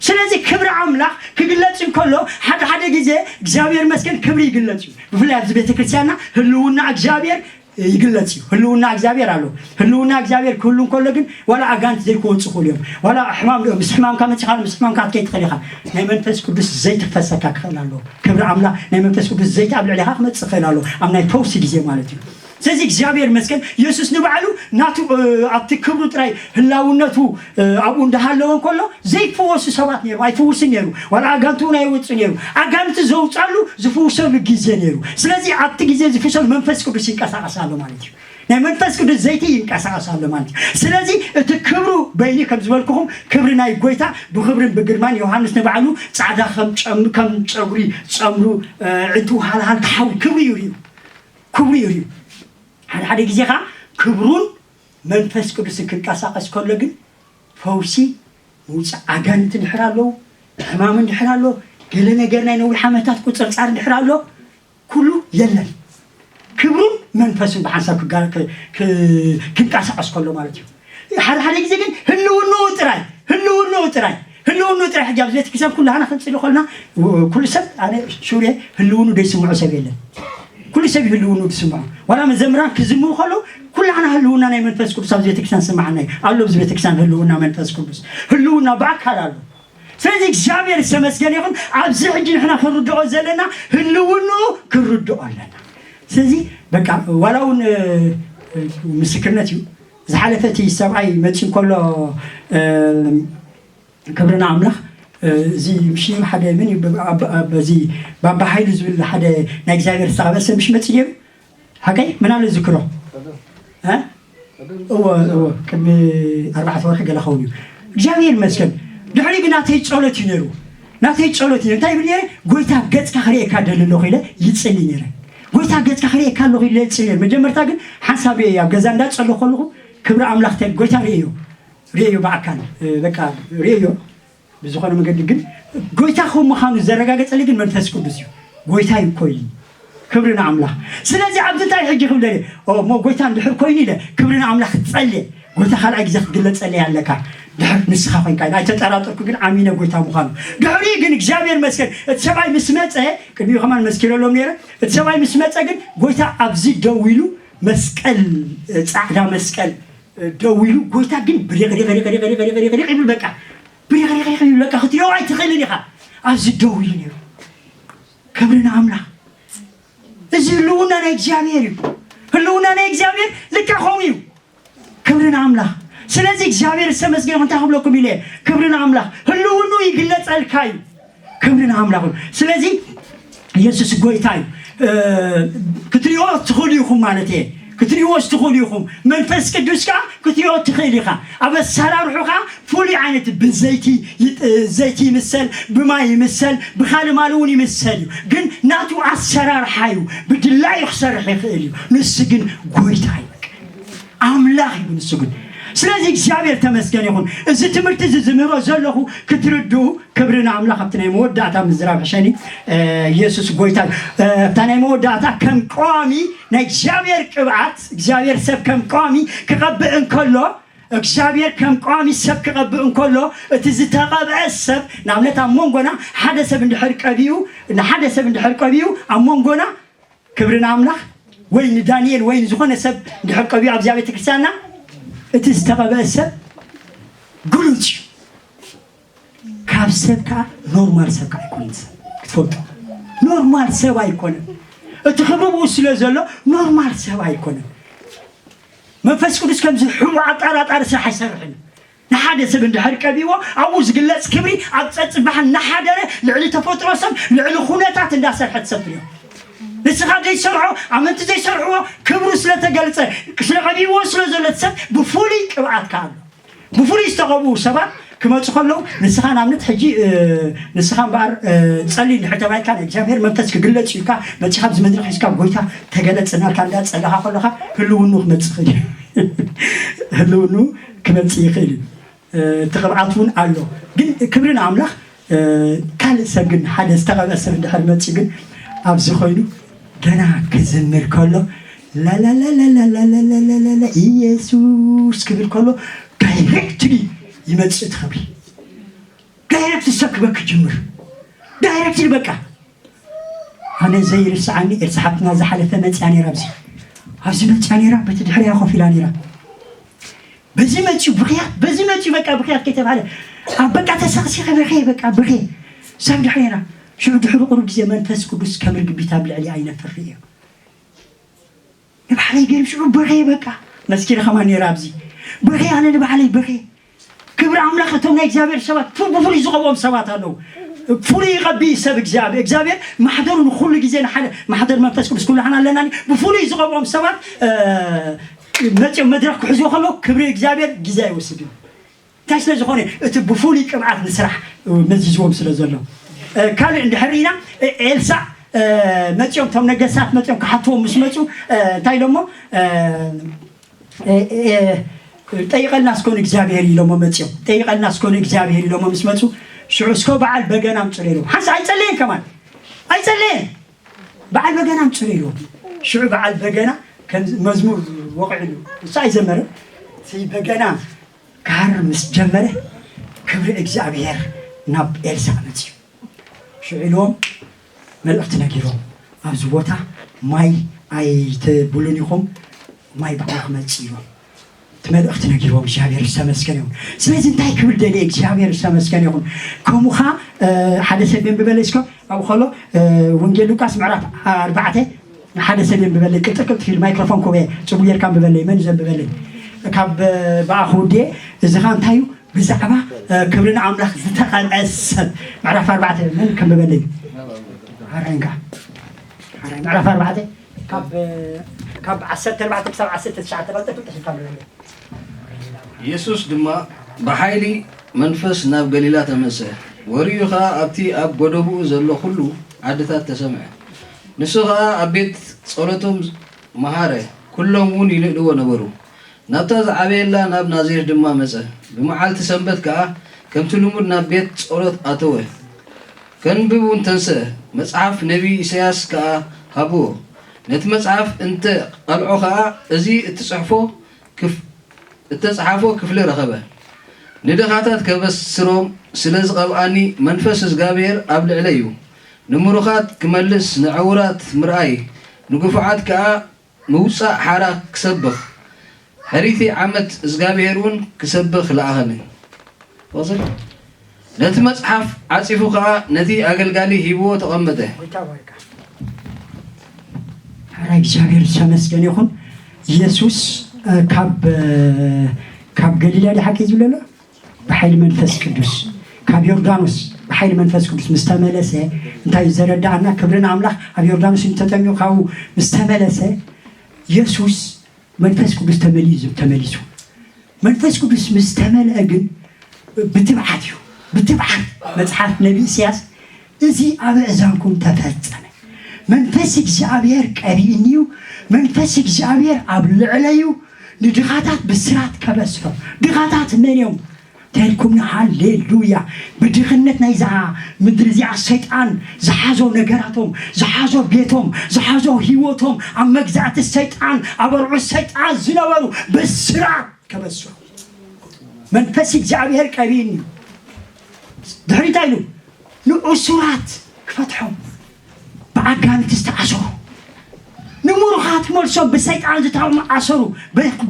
ስለዚ ክብሪ ኣምላኽ ክግለጽ እንከሎ ሓደ ሓደ ግዜ እግዚኣብሔር መስገን ክብሪ ይግለጽ እዩ። ብፍላይ ኣብዚ ቤተ ክርስቲያንና ህልውና እግዚኣብሔር ይግለጽ እዩ። ህልውና እግዚኣብሔር ኣሎ። ህልውና እግዚኣብሔር ክህሉ እንከሎ ግን ዋላ ኣጋንት ዘይክወፁ ክእሉ እዮም። ዋላ ሕማም ምስ ሕማምካ መፂኻ ምስ ሕማምካ ክትከይድ ትኽእል ኢኻ። ናይ መንፈስ ቅዱስ ዘይትፈሰካ ክኽእል ኣለዎ። ክብሪ ኣምላኽ ናይ መንፈስ ቅዱስ ዘይት ኣብ ልዕሊኻ ክመፅእ ክኽእል ኣለዎ። ኣብ ናይ ፈውሲ ግዜ ማለት እዩ። ስለዚ እግዚኣብሔር መስገን የሱስ ንባዕሉ ናቱ ኣብቲ ክብሩ ጥራይ ህላውነቱ ኣብኡ እንዳሃለወ እንከሎ ዘይፈወሱ ሰባት ነይሩ ኣይፍውስን ነይሩ። ዋላ ኣጋንት እውን ኣይወፁ ነይሩ። ኣጋንት ዘውፃሉ ዝፍውሰሉ ግዜ ነይሩ። ስለዚ ኣብቲ ግዜ ዝፍውሰሉ መንፈስ ቅዱስ ይንቀሳቀስ ኣሎ ማለት እዩ። ናይ መንፈስ ቅዱስ ዘይቲ ይንቀሳቀስ ኣሎ ማለት እዩ። ስለዚ እቲ ክብሩ በይኒ ከም ዝበልኩኹም ክብሪ ናይ ጎይታ ብክብርን ብግርማን ዮሃንስ ንባዕሉ ፃዕዳ ከም ጨም- ከም ጨጉሪ ጨምሩ ዕንቱ ሃልሃል ተሓዊ ክብሪ እዩ ርዩ ክብሪ እዩ ርዩ ሓደ ሓደ ግዜ ከዓ ክብሩን መንፈስ ቅዱስን ክንቀሳቀስ ከሎ ግን ፈውሲ ምውፃእ ኣጋንንቲ ድሕር ኣለዉ ሕማም እንድሕር ኣሎ ገለ ነገር ናይ ነዊሕ ዓመታት ቁፅርፃር እንድሕር ኣሎ ኩሉ የለን። ክብሩን መንፈሱን ብሓንሳብ ክንቀሳቀስ ከሎ ማለት እዩ። ሓደ ሓደ ግዜ ግን ህልውንኡ ጥራይ ህልውንኡ ጥራይ ህልውንኡ ጥራይ ሕጂ ኣብዚ ቤተክርስትያን ኩሉ ሃና ክንፅሊ ከልና ኩሉ ሰብ ኣነ ሹሬ ህልውኑ ደይስምዖ ሰብ የለን። ኩሉ ሰብ ህልውኑ ዝስምዖ ዋላ መዘምራን ክዝምሩ ከለዉ ኩላህና ህልውና ናይ መንፈስ ቅዱስ ኣብዚ ቤተክርስትያን ዝስምዓና እዩ ኣሎ ኣብዚ ቤተክርስትያን ህልውና መንፈስ ቅዱስ ህልውና ብኣካል ኣሎ። ስለዚ እግዚኣብሔር ዝተመስገነ ይኹን። ኣብዚ ሕጂ ንሕና ክንርድኦ ዘለና ህልውንኡ ክንርድኦ ኣለና። ስለዚ በቃ ዋላ እውን ምስክርነት እዩ። ዝሓለፈ እቲ ሰብኣይ መፂ ከሎ ክብርና ኣምላኽ እዚ ምሽ ሓደ ምን በዚ ባባ ሃይሉ ዝብል ሓደ ናይ እግዚኣብሔር ዝተቐበሰ ምሽ መፂ ነይሩ። ሓቀይ ምን ኣሎ ዝክሮ እወ እወ ቅድሚ ኣርባዕተ ወርሒ ገለ ኸውን እዩ። እግዚኣብሔር ይመስገን። ድሕሪ ግን ናተይ ጸሎት እዩ ነይሩ። ናተይ ጸሎት እዩ እንታይ ይብል ነይረ? ጎይታ ገጽካ ክርእየካ ደሊ ኣለኹ ኢለ ይጽሊ ነይረ። ጎይታ ገጽካ ክርእየካ ኣለኹ ኢለ ይጽሊ ነይረ። መጀመርታ ግን ሓንሳብ እየ ኣብ ገዛ እንዳጸለኹ ከለኹ ክብሪ ኣምላኽ ተ- ጎይታ ርእዮ ርእዮ ብኣካል በቃ ርእዮ ብዝኾነ መገዲ ግን ጎይታ ከም ምዃኑ ዘረጋገጸሊ ግን መንፈስ ቅዱስ እዩ። ጎይታ እዩ እኮ ኢሉ ክብሪ ንኣምላኽ። ስለዚ ኣብዚ እንታይ ሕጂ ክብለ እሞ ጎይታ እንድሕር ኮይኑ ኢለ ክብሪ ንኣምላኽ ጸልየ ጎይታ ካልኣይ ግዜ ክትግለጸለይ ኣለካ። ድሕር ንስኻ ኮይንካ ኣይተጠራጠርኩ ግን ኣሚነ ጎይታ ምዃኑ። ድሕሪ ግን እግዚኣብሔር መስገን እቲ ሰብኣይ ምስ መጸ ቅድሚኡ ከማን መስኪረሎም ነይረ። እቲ ሰብኣይ ምስ መጸ ግን ጎይታ ኣብዚ ደው ኢሉ መስቀል ጻዕዳ መስቀል ደው ኢሉ ጎይታ ግን ብሪቕሪቕሪቕሪቕሪቕሪቕሪቕ ይብል በቃ ብሪቕሪቕሪቕ ይብል በቃ ክትሪኦ ኣይትኽእልን ኢኻ። ኣብዚ ደው ኢሉ ነይሩ። ክብሪ ንኣምላኽ። እዚ ህልውና ናይ እግዚኣብሔር እዩ። ህልውና ናይ እግዚኣብሔር ልክዕ ከምኡ እዩ። ክብሪ ንኣምላኽ። ስለዚ እግዚኣብሔር ዝተመስገነ እንታይ ክብለኩም ኢለ ክብሪ ንኣምላኽ። ህልውኑ ይግለጸልካ እዩ። ክብሪ ንኣምላኽ ይኹን። ስለዚ የሱስ ጎይታ እዩ። ክትሪኦ ትኽእሉ ኢኹም ማለት እየ። ክትሪኦ ትኽእሉ ኢኹም። መንፈስ ቅዱስ ከዓ ክትሪኦ ትኽእል ኢኻ። ኣብ ኣሰራርሑ ከዓ ፍሉይ ዓይነት ብዘይቲ ዘይቲ ይምሰል፣ ብማይ ይምሰል፣ ብኻልእ ማል እውን ይምሰል እዩ። ግን ናቱ ኣሰራርሓ እዩ። ብድላዩ ክሰርሕ ይኽእል እዩ። ንሱ ግን ጎይታ እዩ። ኣምላኽ እዩ ንሱ ግን። ስለዚ እግዚኣብሔር ተመስገን ይኹን። እዚ ትምህርቲ እዚ ዝምህሮ ዘለኹ ክትርድኡ፣ ክብሪ ንኣምላኽ። ኣብቲ ናይ መወዳእታ ምዝራብ ሕሸኒ፣ እ፣ ኢየሱስ ጎይታ እዩ። እ፣ ኣብታ ናይ መወዳእታ ከም ቀዋሚ ናይ እግዚኣብሔር ቅብኣት፣ እግዚኣብሔር ሰብ ከም ቀዋሚ ክቐብእ እንከሎ፣ እግዚኣብሔር ከም ቀዋሚ ሰብ ክቐብእ እንከሎ፣ እቲ ዝተቐብአ ሰብ፣ ንኣብነት ኣብ መንጎና ሓደ ሰብ እንድሕር ቀቢኡ፣ ንሓደ ሰብ እንድሕር ቀቢኡ ኣብ መንጎና ክብሪ ንኣምላኽ፣ ወይ ንዳንኤል ወይ ንዝኾነ ሰብ እንድሕር ቀቢኡ ኣብዚኣ ቤተ ክርስቲያንና፣ እቲ ዝተቐብአ ሰብ ግሉጽ እዩ። ካብ ሰብ ከዓ ኖርማል ሰብ ከዓ ኣይኮነን። ሰብ ክትፈልጦ ኖርማል ሰብ ኣይኮነን። እቲ ክብሪ ብኡ ስለ ዘሎ ኖርማል ሰብ ኣይኮነን። መንፈስ ቅዱስ ከምዚ ሕቡእ ኣጣራጣሪ ስራሕ ኣይሰርሕን። ንሓደ ሰብ እንድሕር ቀቢዎ ኣብኡ ዝግለጽ ክብሪ ኣብ ጸጽባሕ እናሓደረ ልዕሊ ተፈጥሮ ሰብ ልዕሊ ኩነታት እንዳሰርሐ ትሰፍር እዮም። ንስኻ ዘይሰርሖ ኣመንቲ ዘይሰርሕዎ ክብሩ ስለተገልጸ ስለቐቢዎ ስለ ዘሎ ሰብ ብፍሉይ ቅብኣት ከኣ ኣሎ። ብፍሉይ ዝተቐብኡ ሰባት ክመፁ ከለዉ ንስኻ ንኣብነት ሕጂ እ፣ ንስኻ እምበኣር እ፣ ጸሊ እንድሕር ተባሂልካ ናይ እግዚኣብሔር መንፈስ ክግለጽ እዩ ኢልካ መጺኻ ኣብዚ መድረኽ ሒዝካ ጎይታ ተገለጽ እናልካ እንዳጸለኻ ከለኻ ህልውኑ ክመጽእ ይኽእል እዩ። ህልውኑ ክመጽእ ይኽእል እዩ። እ፣ እቲ ቅብኣት እውን ኣሎ። ግን ክብሪ ንኣምላኽ። እ፣ ካልእ ሰብ ግን ሓደ ዝተቐብአ ሰብ እንድሕር መጺኡ ግን ኣብዚ ኮይኑ ገና ክዝምር ከሎ ላላላላላላላላላ ኢየሱስ ክብል ከሎ ዳይሬክትሊ ይመጽእ እቲ ክብሪ። ዳይሬክት ሰብ ክበክ ጅምር። ዳይሬክትሊ በቃ ኣነ ዘይርስዓኒ ኤልሳ ሓፍትና ዝሓለፈ መፅያ ነይራ ኣብዚ ኣብዚ መፅያ ነይራ በቲ ድሕሪያ ኮፍ ኢላ ነይራ በዚ መፅዩ ብኽያት በዚ መፅዩ በቃ ብኽያት ከይተባህለ ኣብ በቃ ተሰኽሲኸ ብኸ በቃ ብኸ ሳብ ድሕሪና ሽዑ ድሕሪ ቁሩብ ግዜ መንፈስ ቅዱስ ከም ርግቢት ኣብ ልዕሊ ኣይነፍር ርእዮ ንባዕለይ ገይሩ ሽዑ ብኸ በቃ መስኪነ ከማን ነይራ ኣብዚ ብኸ ኣነ ንባዕለይ ብኸ ክብሪ ኣምላኽ እቶም ናይ እግዚኣብሔር ሰባት ፉ- ብፍሉይ ዝቐብኦም ሰባት ኣለዉ ፍሉይ ይቐቢ ሰብ እግዚኣብሔር እግዚኣብሔር ማሕደሩ ንኩሉ ግዜ ንሓደ ማሕደር መንፈስ ቅዱስ ኩላሕና ኣለና ብፍሉይ ዝቐብኦም ሰባት እ፣ መፅኦም መድረክ ክሕዝዎ ከለዉ ክብሪ እግዚኣብሔር ግዜ ኣይወስድን እንታይ ስለ ዝኾነ እቲ ብፍሉይ ቅብኣት ንስራሕ መዚዝዎም ስለ ዘሎ እ፣ ካልእ እንድሕር ኢና እ፣ ኤልሳዕ እ፣ መፂኦም እቶም ነገስታት መፂኦም ክሓትዎም ምስ መፁ እ፣ እንታይ ኢሎሞ እ፣ እ፣ እ፣ ጠይቐልና እስኮ ንእግዚኣብሔር ኢሎሞ መፂኦም ጠይቐልና እስኮ ንእግዚኣብሔር ኢሎሞ ምስ መፁ ሽዑ እስኮ በዓል በገና ኣምፅሉ ኢሎም ሓንስ ኣይፀለየን ከማን ኣይፀለየን በዓል በገና ኣምፅሉ ኢሎም ሽዑ በዓል በገና ከም መዝሙር ወቂዕሉ እሱ ኣይዘመረን እቲ በገና ክሃርር ምስ ጀመረ ክብሪ እግዚኣብሔር ናብ ኤልሳዕ መፅዩ ሽዑ ኢልዎም መልእኽቲ ነጊሮም ኣብዚ ቦታ ማይ ኣይትብሉን ኢኹም ማይ ባዕሉ ክመፅእ ኢሎም እቲ መልእኽቲ ነጊሮም እግዚኣብሔር ዝተመስገን ይኹን ስለዚ እንታይ ክብል ደልየ እግዚኣብሔር ዝተመስገን ይኹን ከምኡ ኸዓ ሓደ ሰብ የንብበለይ እስከ ኣብኡ ከሎ ወንጌል ሉቃስ ምዕራፍ ኣርባዕተ ሓደ ሰብ የንብበለይ ቅልጥፍ ቅልጥፍ ኢሉ ማይክሮፎን ኮበየ ፅቡቅ ጌርካ ንብበለይ መን ዘንብበለይ ካብ ብኣ ክውድየ እዚ ኸዓ እንታይ እዩ ብዛዕባ ክብሪ ንኣምላኽ ዝተቐብአ ሰብ ምዕራፍ ኣርባዕተ መን ከንብበለይ እዩ? ሓራይ እንካ ሓራይ ምዕራፍ ኣርባዕተ ካብ ካብ ዓሰርተ ኣርባዕተ ክሳብ ዓሰርተ ትሽዓተ ቀልጠፍ ቀልጠፍ ኢልካ ንብበለይ። ኢየሱስ ድማ ብሓይሊ መንፈስ ናብ ገሊላ ተመልሰ፣ ወሬኡ ኸኣ ኣብቲ ኣብ ጐደቦኡ ዘሎ ኹሉ ዓድታት ተሰምዐ። ንሱ ኸኣ ኣብ ቤት ጸሎቶም መሃረ፣ ኵሎምውን ይንእድዎ ነበሩ። ናብታ ዝዓበየላ ናብ ናዝሬት ድማ መጸ። ብመዓልቲ ሰንበት ከኣ ከምቲ ልሙድ ናብ ቤት ጸሎት ኣተወ። ከንብብ እውን ተንስአ። መጽሓፍ ነብዪ ኢሳይያስ ከኣ ሃብዎ። ነቲ መጽሓፍ እንተ ቐልዖ ኸኣ፣ እዚ እትጽሕፎ ክፍ እተጻሕፎ ክፍሊ ረኸበ። ንድኻታት ከበስሮም ስለ ዝቐብኣኒ መንፈስ እዝጋብሄር ኣብ ልዕለይ እዩ። ንምሩኻት ክመልስ፣ ንዕዉራት ምርኣይ፣ ንግፉዓት ከኣ ምውጻእ ሓራ ክሰብኽ፣ ሕርይቲ ዓመት እዝጋብሄር እውን ክሰብኽ ለኣኸኒ። ወዘተ። ነቲ መጽሓፍ ዓጺፉ ኸኣ ነቲ ኣገልጋሊ ሂብዎ ተቐመጠ። ጎይታ ባርካ። ሓራ እግዚኣብሔር ዝተመስገን ይኹን። ኢየሱስ እ፣ ካብ እ፣ ካብ ገሊላ ድሓቂ ዝብለሎ ብሓይሊ መንፈስ ቅዱስ ካብ ዮርዳኖስ ብሓይሊ መንፈስ ቅዱስ ምስ ተመለሰ እንታይ እዩ ዘረዳኣና? ክብሪ ንኣምላኽ ኣብ ዮርዳኖስ እዩ ተጠሚቑ ካብኡ ምስ ተመለሰ ኢየሱስ መንፈስ ቅዱስ ተመሊኡ ተመሊሱ መንፈስ ቅዱስ ምስ ተመልአ ግን ብትብዓት እዩ ብትብዓት መፅሓፍ ነቢ እስያስ እዚ ኣብ እዛንኩም ተፈጸመ መንፈስ እግዚኣብሔር ቀቢእኒ እዩ መንፈስ እግዚኣብሔር ኣብ ልዕለዩ ንድኻታት ብስራት ከበስሮም። ድኻታት መን እዮም? ተልኩምኒ። ሃሌሉያ። ብድኽነት ናይዛ ምድሪ እዚኣ ሰይጣን ዝሓዞ ነገራቶም፣ ዝሓዞ ቤቶም፣ ዝሓዞ ህይወቶም ኣብ መግዛእቲ ሰይጣን፣ ኣብ ኣርዑት ሰይጣን ዝነበሩ ብስራት ከበስሮም መንፈስ እግዚኣብሔር ቀቢእኒ። ድሕሪ እንታይ ኢሉ? ንእሱራት ክፈትሖም፣ ብኣጋንንቲ ዝተኣሰሩ፣ ንምሩኻት መልሶም፣ ብሰይጣን ዝተኣሰሩ፣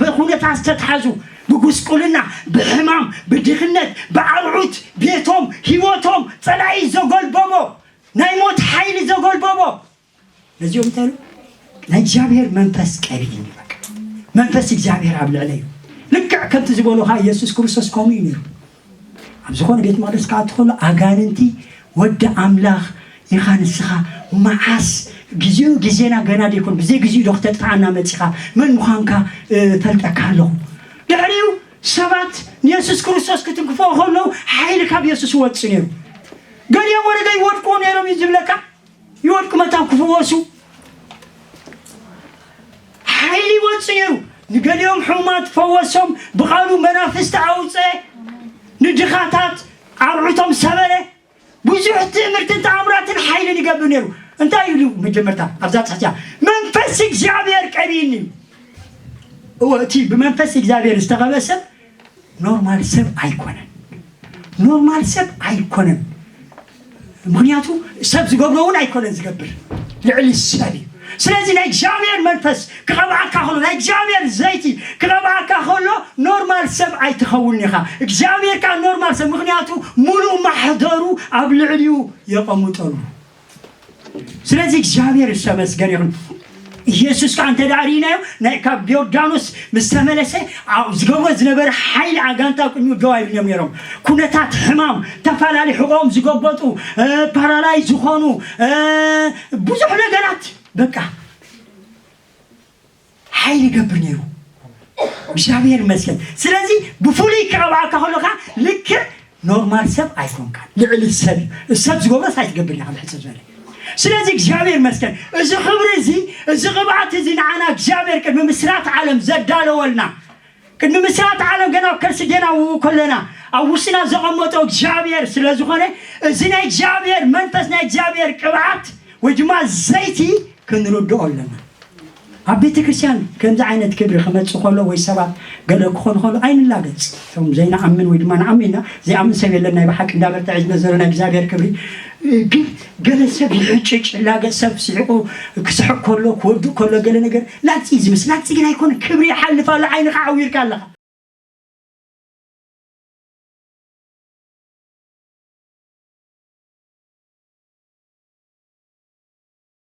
ብኩነታት ዝተትሓዙ፣ ብጉስቁልና፣ ብሕማም፣ ብድኽነት፣ ብኣርዑት ቤቶም፣ ህይወቶም ጸላኢ ዘጎልበቦ፣ ናይ ሞት ሓይሊ ዘጎልበቦ፣ ነዚኦም እንታይ ኢሉ? ናይ እግዚኣብሔር መንፈስ ቀቢእኒ። በቃ መንፈስ እግዚኣብሔር ኣብ ልዕለይ እዩ። ልክዕ ከምቲ ዝበሉኻ ኢየሱስ ክርስቶስ ከምኡ እዩ ነይሩ። ኣብ ዝኾነ ቤት መቕደስ ክኣቱ ከሎ ኣጋንንቲ፣ "ወዲ ኣምላኽ ኢኻ ንስኻ፣ መዓስ? ግዜኡ ግዜና ገና ደይኮን፣ ብዘይ ግዜኡ ዶ ክተጥፍኣና መጺኻ? መን ምዃንካ እፈልጠካ ኣለኹ?" ድሕሪኡ ሰባት ንየሱስ ክርስቶስ ክትንክፍዎ ከለዉ ሓይሊ ካብ የሱስ ይወጽእ ነይሩ። ገሊኦም ወረደ ይወድቁ ነይሮም እዩ ዝብለካ። ይወድቁ መታን ክፍወሱ ሓይሊ ይወጽእ ነይሩ። ንገሊኦም ሕሙማት ፈወሶም፣ ብቓሉ መናፍስቲ ኣውጸ፣ ንድኻታት ኣርዑቶም ሰበረ። ብዙሕ ትእምርትን ተኣምራትን ሓይልን ይገብር ነይሩ። እንታይ ኢሉ መጀመርታ ኣብዛ ጽሕያ? "መንፈስ እግዚኣብሔር ቀቢእኒ እዩ።" እወ፣ እቲ ብመንፈስ እግዚኣብሔር ዝተቐበ ሰብ ኖርማል ሰብ ኣይኮነን። ኖርማል ሰብ ኣይኮነን። ምኽንያቱ ሰብ ዝገብሮ እውን ኣይኮነን ዝገብር፣ ልዕሊ ሰብ እዩ። ስለዚ ናይ እግዚኣብሔር መንፈስ ክቐብኣካ ከሎ፣ ናይ እግዚኣብሔር ዘይቲ ክቐብኣካ ከሎ ኖርማል ሰብ ኣይትኸውን ኢኻ። እግዚኣብሔር ከኣ ኖርማል ሰብ፣ ምኽንያቱ ሙሉእ ማሕደሩ ኣብ ልዕሊኡ የቐምጠሉ። ስለዚ እግዚኣብሔር ዝተመስገነ ይኹን። ኢየሱስ ከዓ እንተ ደኣ ርኢናዮ፣ ናይ ካብ ዮርዳኖስ ምስ ተመለሰ፣ ኣብ ዝገብሮ ዝነበረ ሓይሊ ኣጋንንት ኣብ ቅድሚኡ ደው ኣይብሎም ነይሮም። ኩነታት ሕማም፣ ተፈላለዩ ሕቖኦም ዝገበጡ፣ እ፣ ፓራላይዝ ዝኾኑ፣ እ፣ ብዙሕ ነገራት በቃ ሓይሊ ይገብር ነይሩ። እግዚኣብሔር ይመስገን። ስለዚ ብፍሉይ ክቐብኣካ ከሎኻ ልክዕ ኖርማል ሰብ ኣይኮንካን፣ ልዕሊ ሰብ እዩ። ሰብ ዝገብሮስ ኣይትገብር ኢኻ ብሕጽር ዝበለ። ስለዚ እግዚኣብሔር ይመስገን። እዚ ክብሪ እዚ፣ እዚ ቅብኣት እዚ ንዓና እግዚኣብሔር ቅድሚ ምስራት ዓለም ዘዳለወልና፣ ቅድሚ ምስራት ዓለም ገና ኣብ ከርሲ ጌና ውኡ ከለና ኣብ ውሽጥና ዘቐመጦ እግዚኣብሔር ስለ ዝኾነ፣ እዚ ናይ እግዚኣብሔር መንፈስ፣ ናይ እግዚኣብሔር ቅብኣት ወይ ድማ ዘይቲ ክንርድኦ ኣለና። ኣብ ቤተ ክርስቲያን ከምዚ ዓይነት ክብሪ ክመጽእ ከሎ ወይ ሰባት ገለ ክኾኑ ከሎ ኣይንላገጽ። እቶም ዘይንኣምን ወይ ድማ ንኣምን ኢና፣ ዘይኣምን ሰብ የለን ናይ ብሓቂ እንዳበርትዐ ዝመዘረ ናይ እግዚኣብሔር ክብሪ። ግን ገለ ሰብ ይሕጭጭ፣ ይላገጽ፣ ሰብ ስሒቑ ክስሕቕ ከሎ፣ ክወድቕ ከሎ ገለ ነገር ላግጺ እዩ ዝመስል። ላግጺ ግን ኣይኮነን። ክብሪ ይሓልፍ ኣሎ፣ ዓይንኻ ዓዊርካ ኣለኻ።